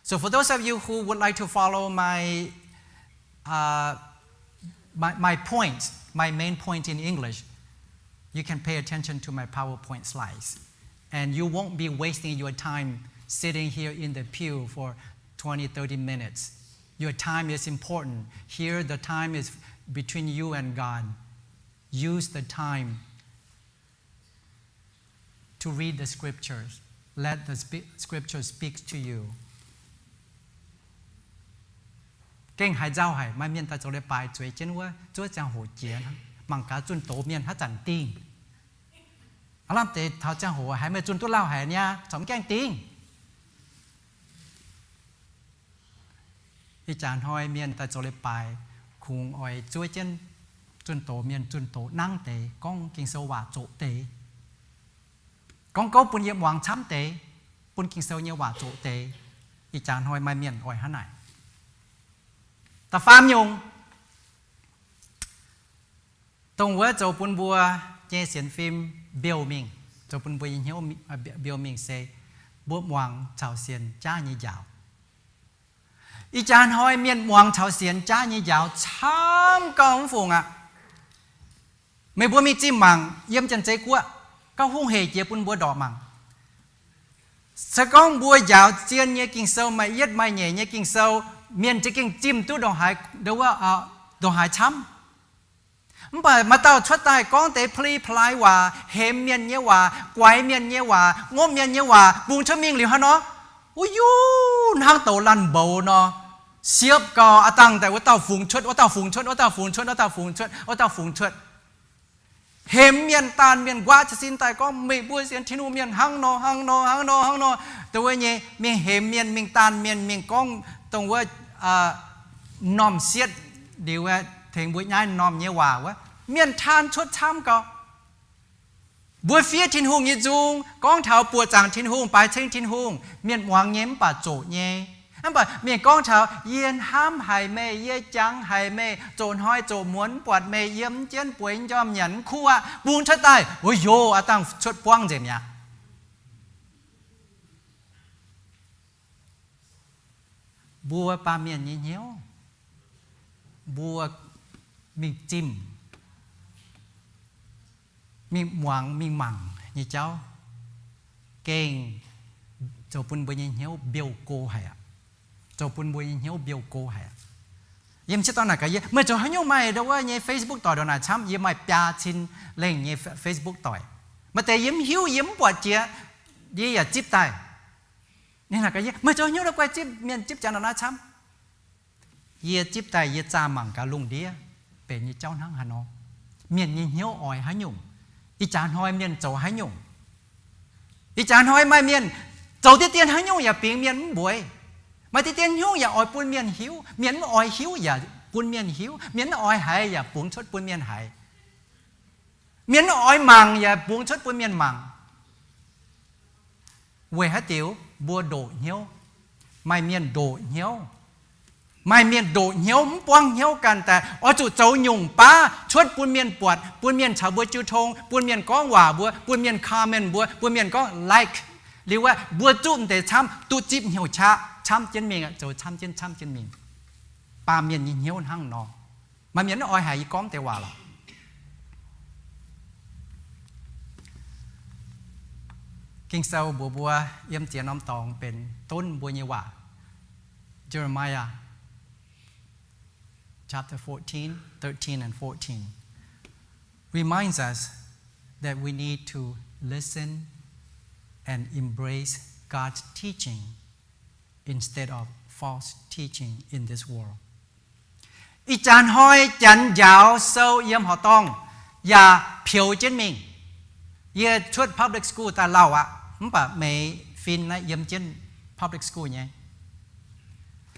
So for those of you who would like to follow my, uh, my, my point, my main point in English, you can pay attention to my PowerPoint slides. And you won't be wasting your time sitting here in the pew for twenty, thirty minutes. Your time is important. Here, the time is between you and God. Use the time to read the scriptures. Let the spi-, scripture speak to you. Gengh haiz nzauh haic, maaih mienh daaih zoux leiz-baaix zueiz jienv wuov, zuov ziangh hoc jiex, mangc gaax zunh doz mienh haaix zanc dingh. Aav lamh deix taux ziangh hoc haiz meih zunh duqv lauh haic niaa, corc mv gaengh dingh. Ih jaax hnoi mienh daaih zoux leiz-baaix, kungx oix zuov jienv zunh doz mienh zunh doz nangv deix, gorngv Ging-Sou waac zoqc deix, gorngv gouv bun yie muangx camv deix, bun Ging-Sou nyei waac zoqc deix. Ih jaax hnoi maaih mienh oix hnangv naaic. Da'faam nyungc, dongh wuov zoux bun mbuo nyei sienx fim mbiouh mingh, zoux bun mbuo nyei hnyouv mbiouh mingh se mbuo muangx caux sienx jaav nyei njaaux. Ih jaax hnoi mienh muangx caux sienx jaav nyei njaaux camv gauh mv fungc aqv. Meih mbuo mingh zimh mangc yiem Janx-Zei Guoqv, gauh hungh hec jiex bun mbuo ndorqc mangc. Se gorngv mbuo njaaux zien nyei Ging-Sou, maaih yietv maaih nyeic nyei Ging-Sou, mienh za'gengh zimh duqv ndongc haaix, ndongc haaix camv. Mv baac maaih dauh cuotv daaih gorngv deix pli-palaai waac, hemx mienh nyei waac, guaix mienh nyei waac, ngopv mienh nyei waac, bungx cuotv mingh liuz hnangv nor, wuov yuv hnangv douz laanh mboux nor, siepv gau, aav dangh daaih wuov dauh fungx cuotv, wuov dauh fungx cuotv, wuov dauh fungx cuotv, wuov dauh fungx cuotv, wuov dauh fungx cuotv. Hemx mienh, daanh mienh, nquaqv jiez sin daaih gorngv meih mbuo sienx Tin-Hungh mienh hnangv nor, hnangv nor, hnangv nor, hnangv nor. Dongh wuov nyei mingh hemx mienh, mingh daanh mienh, mingh gorngv dongh wuov m'normh sietv liuz, tengx mbuo nyaiv m'normh nyei waac wuov, mienh taan cuotv camv gau. Mbuo fiev Tin-Hungh nyei nzung, gorngv taux buoqc zaangc Tin-Hungh, baaix ceng Tin-Hungh, mienh muangx nyei mv baac zoqc nyei. Mv baac mienh gorngv taux, yie hnamv haic meih, yie jangx haic meih, zoqc hnoi zoqc muonz mv buatc meih, yiem mv jienv bueix njormh nyanc mv kuv aqv. Bungx cuotv daaih, o yoh, aav dangh cuotv buangv nzengc mi'aqv. Mbuo baamh mienh nyei hnyouv, mbuo mingh zimh, mingh muangx, mingh mangc nyei jauv, gengh zoux bun mbuo nyei hnyouv mbiouh go haic aqv. Zoux bun mbuo nyei hnyouv mbiouh go haic aqv. Yiem sieqv dorn naaic gaax yie, meih zoux haaix nyungc maaih ndo wuov nyei Facebook doic ndongc naaic camv? Yie maaih biaa cin lengh nyei Facebook doic. Maaih deix yie mv hiuv, yie mv buatc jiex, yie yaac zipv daaih. Ninh naaic gaax yie, meih zoux haaix nyungc ndo guai zipv mienh zipv janx ndongc naaiv camv? Yie zipv daaih yie zaah mangc gaax lungh ndiev benx nyei jauv hnangv haaix nor. Mienh nyei hnyouv oix haaix nyungc? Ih jaax hnoi mienh zoux haaix nyungc? Ih jaax hnoi maaih mienh zoux diqv dien haaix nyungc yaac bingx mienh mv mbueiz. Maaih diqv dien haaix nyungc yaac oix bun mienh hiuv. Mienh mv oix hiuv yaac bun mienh hiuv. Mienh mv oix haiz yaac bungx cuotv bun mienh haiz. Mienh mv oix mangc yaac bungx cuotv bun mienh mangc. Weic haaix diuc? Mbuo ndoqc hnyouv. Maaih mienh ndoqc hnyouv. Maaih mienh ndoqc hnyouv, mv buangv hnyouv ganh daaih, oix zuqc zoux nyungc baav cuotv bun mienh buatc, bun mienh caux mbuo jiu tong, bun mienh gorngv waac mbuo, bun mienh comment mbuo, bun mienh gorngv like. Liuz wuov mbuo zuqv deix camv duqv zipv hnyouv qaqv, camv jienv mingh, zoux camv jienv, camv jienv mingh. Baamh mienh nyei hnyouv hnangv nor. Maaih mienh mv oix haiz yie gorngv deix waac lorqc. Ging-Sou mbuox mbuo yiem ziex norm dorngx benx donv mbuo nyei waac. Jeremiah chapter fourteen, thirteen and fourteen reminds us that we need to listen and embrace God's teaching instead of false teaching in this world. Ih jaax hnoi janx njaaux sou yiem horqc dorngh yaac peux jienv mingh. Yie cuotv public school daaih lauh aqv, mv baac meix fin naaiv yiem jienv public school nyei.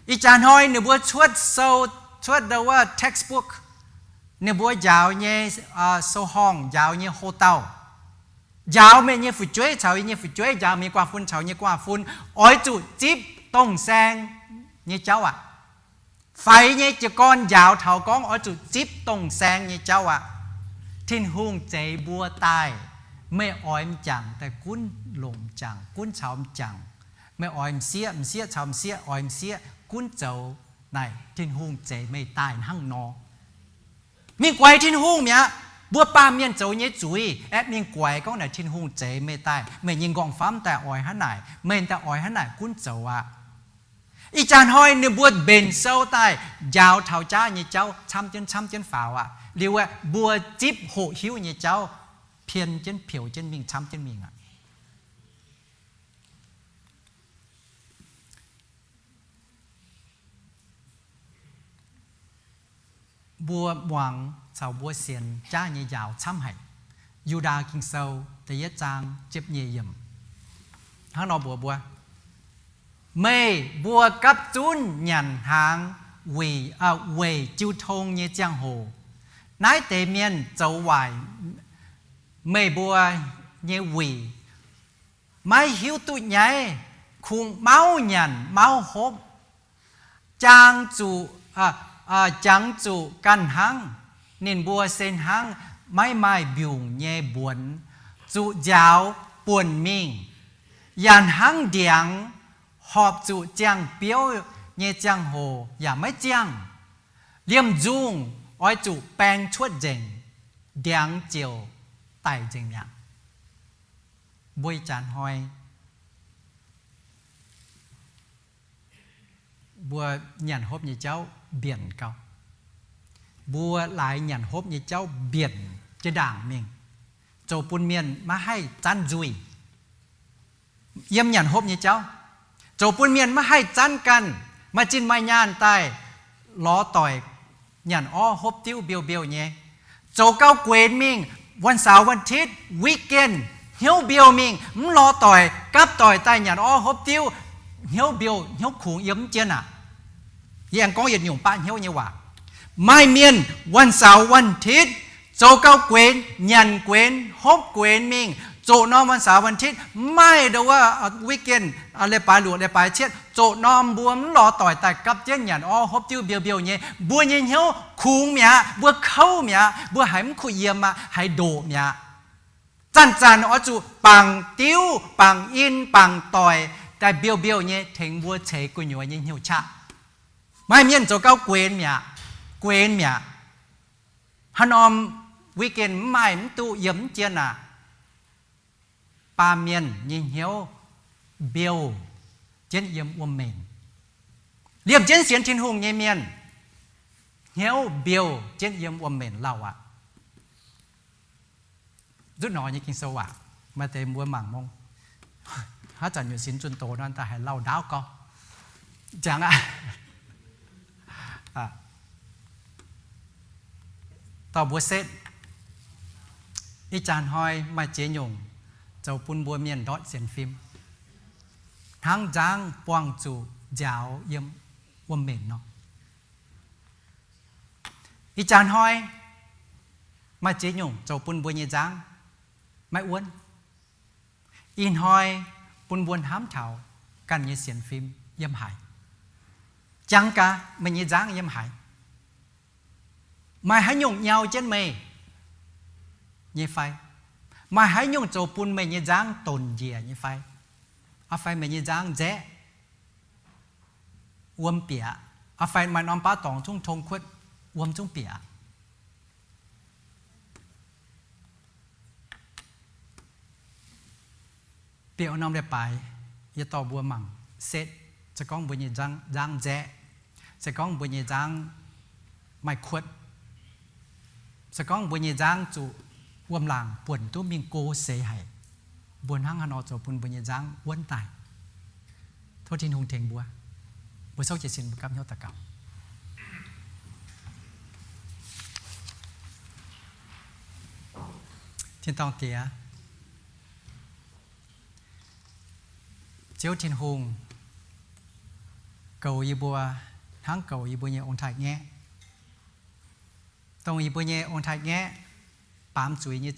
Ih jaax hnoi ninh mbuo cuotv sou, cuotv ndo wuov textbook, ninh mbuo njaaux nyei sou-horngh, njaaux nyei ho dauh, njaaux meih nyei fu'jueiv caux yie nyei fu'jueiv, njaaux meih nyei guaax fun caux yie nyei guaax fun, oix zuqc zipv dongh saeng nyei jauv aqv. Faix nyei jiez gorn njaaux taux gorngv oix zuqc zipv dongh saeng nyei jauv aqv. Tin-Hungh zeix mbuo daaih, meih oix m'jangc daaih gunv longc m'jangc, gunv caux m'jangc. Meih oix m'sieqv, m'sieqv caux m'sieqv, oix m'sieqv, gunv zoux naaic. Tin-Hungh zeix meih daaih hnangv nor. Mingh guaix Tin-Hungh mi'aqv. Mbuo baamh mienh zoux nyei zuiz aeqv, mingh guaix gorngv naaic Tin-Hungh zeix meih daaih, meih nyei nqorngv-famv daaih oix hnangv naaic, meih daaih oix hnangv naaic gunv zoux aqv. Ih jaax hnoi ninh mbuo mbenc sou daaih njaaux taux jaav nyei jauv camv jienv camv jienv faaux aqv. Liuz aeqv, mbuo zipv hoqc hiuv nyei jauv pien jienv peux jienv mingh camv jienv mingh aqv. Mbuo muangx caux mbuo sienx jaav nyei njaaux camv haic. Yu^ndaa Ging-Sou da'yietv zaang ziepc nyeic yiemc hnangv nor mbuox mbuo, meih mbuo gapv zunv nyanc hnaangx weic jiu tong nyei ziangh hoc, naaiv deix mienh zoux waaic meih mbuo nyei wuic, maiv hiuv duqv nyaiv, kungx mauv nyanc mauv hopv, jangx zuqc, jangx zuqc ganh hnangv. Ninh mbuo se hnangv maiv maaih mbiungc nyei mbuonx, zuqc nziaaux buonc mingh, yaac hnangv ndiangx horpc zuqc ziangh biouv nyei ziangh hoc yaac maiv ziangh. Liemh nzungh oix zuqc baeng cuotv nzengc, ndiangx ziouc daic nzengc mi'aqv. Mbuo ih jaax hnoi mbuo nyanc hopv nyei jauv mbienc gau. Mbuo laaix nyanc hopv nyei jauv mbienc jiex ndaangc mingh, zoux bun mienh maiv haih zanv nzuih. Yiem nyanc hopv nyei jauv zoux bun mienh maiv haih zanv ganh, maaih zinh maaih nyaanh daaih lorz doic nyanc orv hopv diuv mbiouh mbiouh nyei. Zoux gau guenx mingh, วันเสาร์ วันอาทิตย์ weekend hnyouv mbiouh mingh, mv lorz doic, gapv doic daaih nyanc orv hopv diuv, hnyouv mbiouh hnyouv kungx yiem mv jienv aqv. Yie aengx gorngv yietc nyungc baqv hnyouv nyei waac. Maaih mienh วันเสาร์ วันอาทิตย์ zoux gau guenx, nyanc guenx, hopv guenx mingh, zoqc norm วันเสาร์ วันอาทิตย์ mv maaih ndo wuov weekend, leiz-baaix luoqc leiz-baaix cietv, zoqc norm mbuo mv lorz doic daaih gapv jienv nyanc orv hopv diuv mbiouh mbiouh nyei, mbuo nyei hnyouv kungx mi'aqv, mbuo kouv mi'aqv, mbuo haiz mv kuh yiem aqv, haiz ndoqc mi'aqv. Zanc-zanc oix zuqc bangc diuv, bangc in, bangc doic daaih mbiouh mbiouh nyei tengx mbuo ceix gu'nyuoz nyei hnyouv qaqv. Maaih mienh zoux gau guenx mi'aqv, guenx mi'aqv. Haaix norm weekend mv maaih, mv duqv yiem, mv jien aqv, baamh mienh nyei hnyouv mbiouh jienv yiem wuom-menc. Liemh jienv sienx Tin-Hungh nyei mienh, hnyouv mbiouh jienv yiem wuom-menc lauh aqv. Nzutv nor nyei Ging-Sou waac, maaih deix mbuo mangc mong, haaix zanc nyutc sinx zunh doz nor, daaih haiz lauh ndaauv gorngv, jangx aqv. Dorh mbuo setv, ih jaax hnoi maaih ziex nyungc zoux bun mbuo mienh ndortv sienx fim, hnangv nzangv buangh zuqc nziaaux yiem wuom-menc nor. Ih jaax hnoi maaih ziex nyungc zoux bun mbuo nyei nzangv maiv wuonv. Ih hnoi bun mbuo hnamv taux ganh nyei sienx fim yiem haaix. Jangx gaax meih nyei nzangv yiem haaix. Maaih haaix nyungc nyau jienv meih nyei fai? Maaih haaix nyungc zoux bun meih nyei nzangv donc njiec nyei fai? Aa fai meih nyei nzangv nzaeqv, wuom bieqc? Aa fai maaih norm baav dorngx zungv tong kuotv, wuom zungv bieqc? Bieqc norm leiz-baaix yie dorh mbuo mangc setv, se gorngv mbuo nyei nzangv nzaeqv, se gorngv mbuo nyei nzangv maaih kuotv, se gorngv mbuo nyei nzangv zuqc wuom-laangc buonc duqv mingh go seix haic, mbuo hnangv haaix nor zoux bun mbuo nyei nzangv wuonv daaih? Tov Tin-Hungh tengx mbuo. Mbuo souv jiez sin, mbuo gapv hnyouv daux gaux. Tin-dorngh Diex, Ziouv Tin-Hungh goux yie mbuo hnangv goux yie mbuo nyei ong-taaix-ngaeqv, dongh yie mbuo nyei ong-taaix-ngaeqv baamz zuiz nyei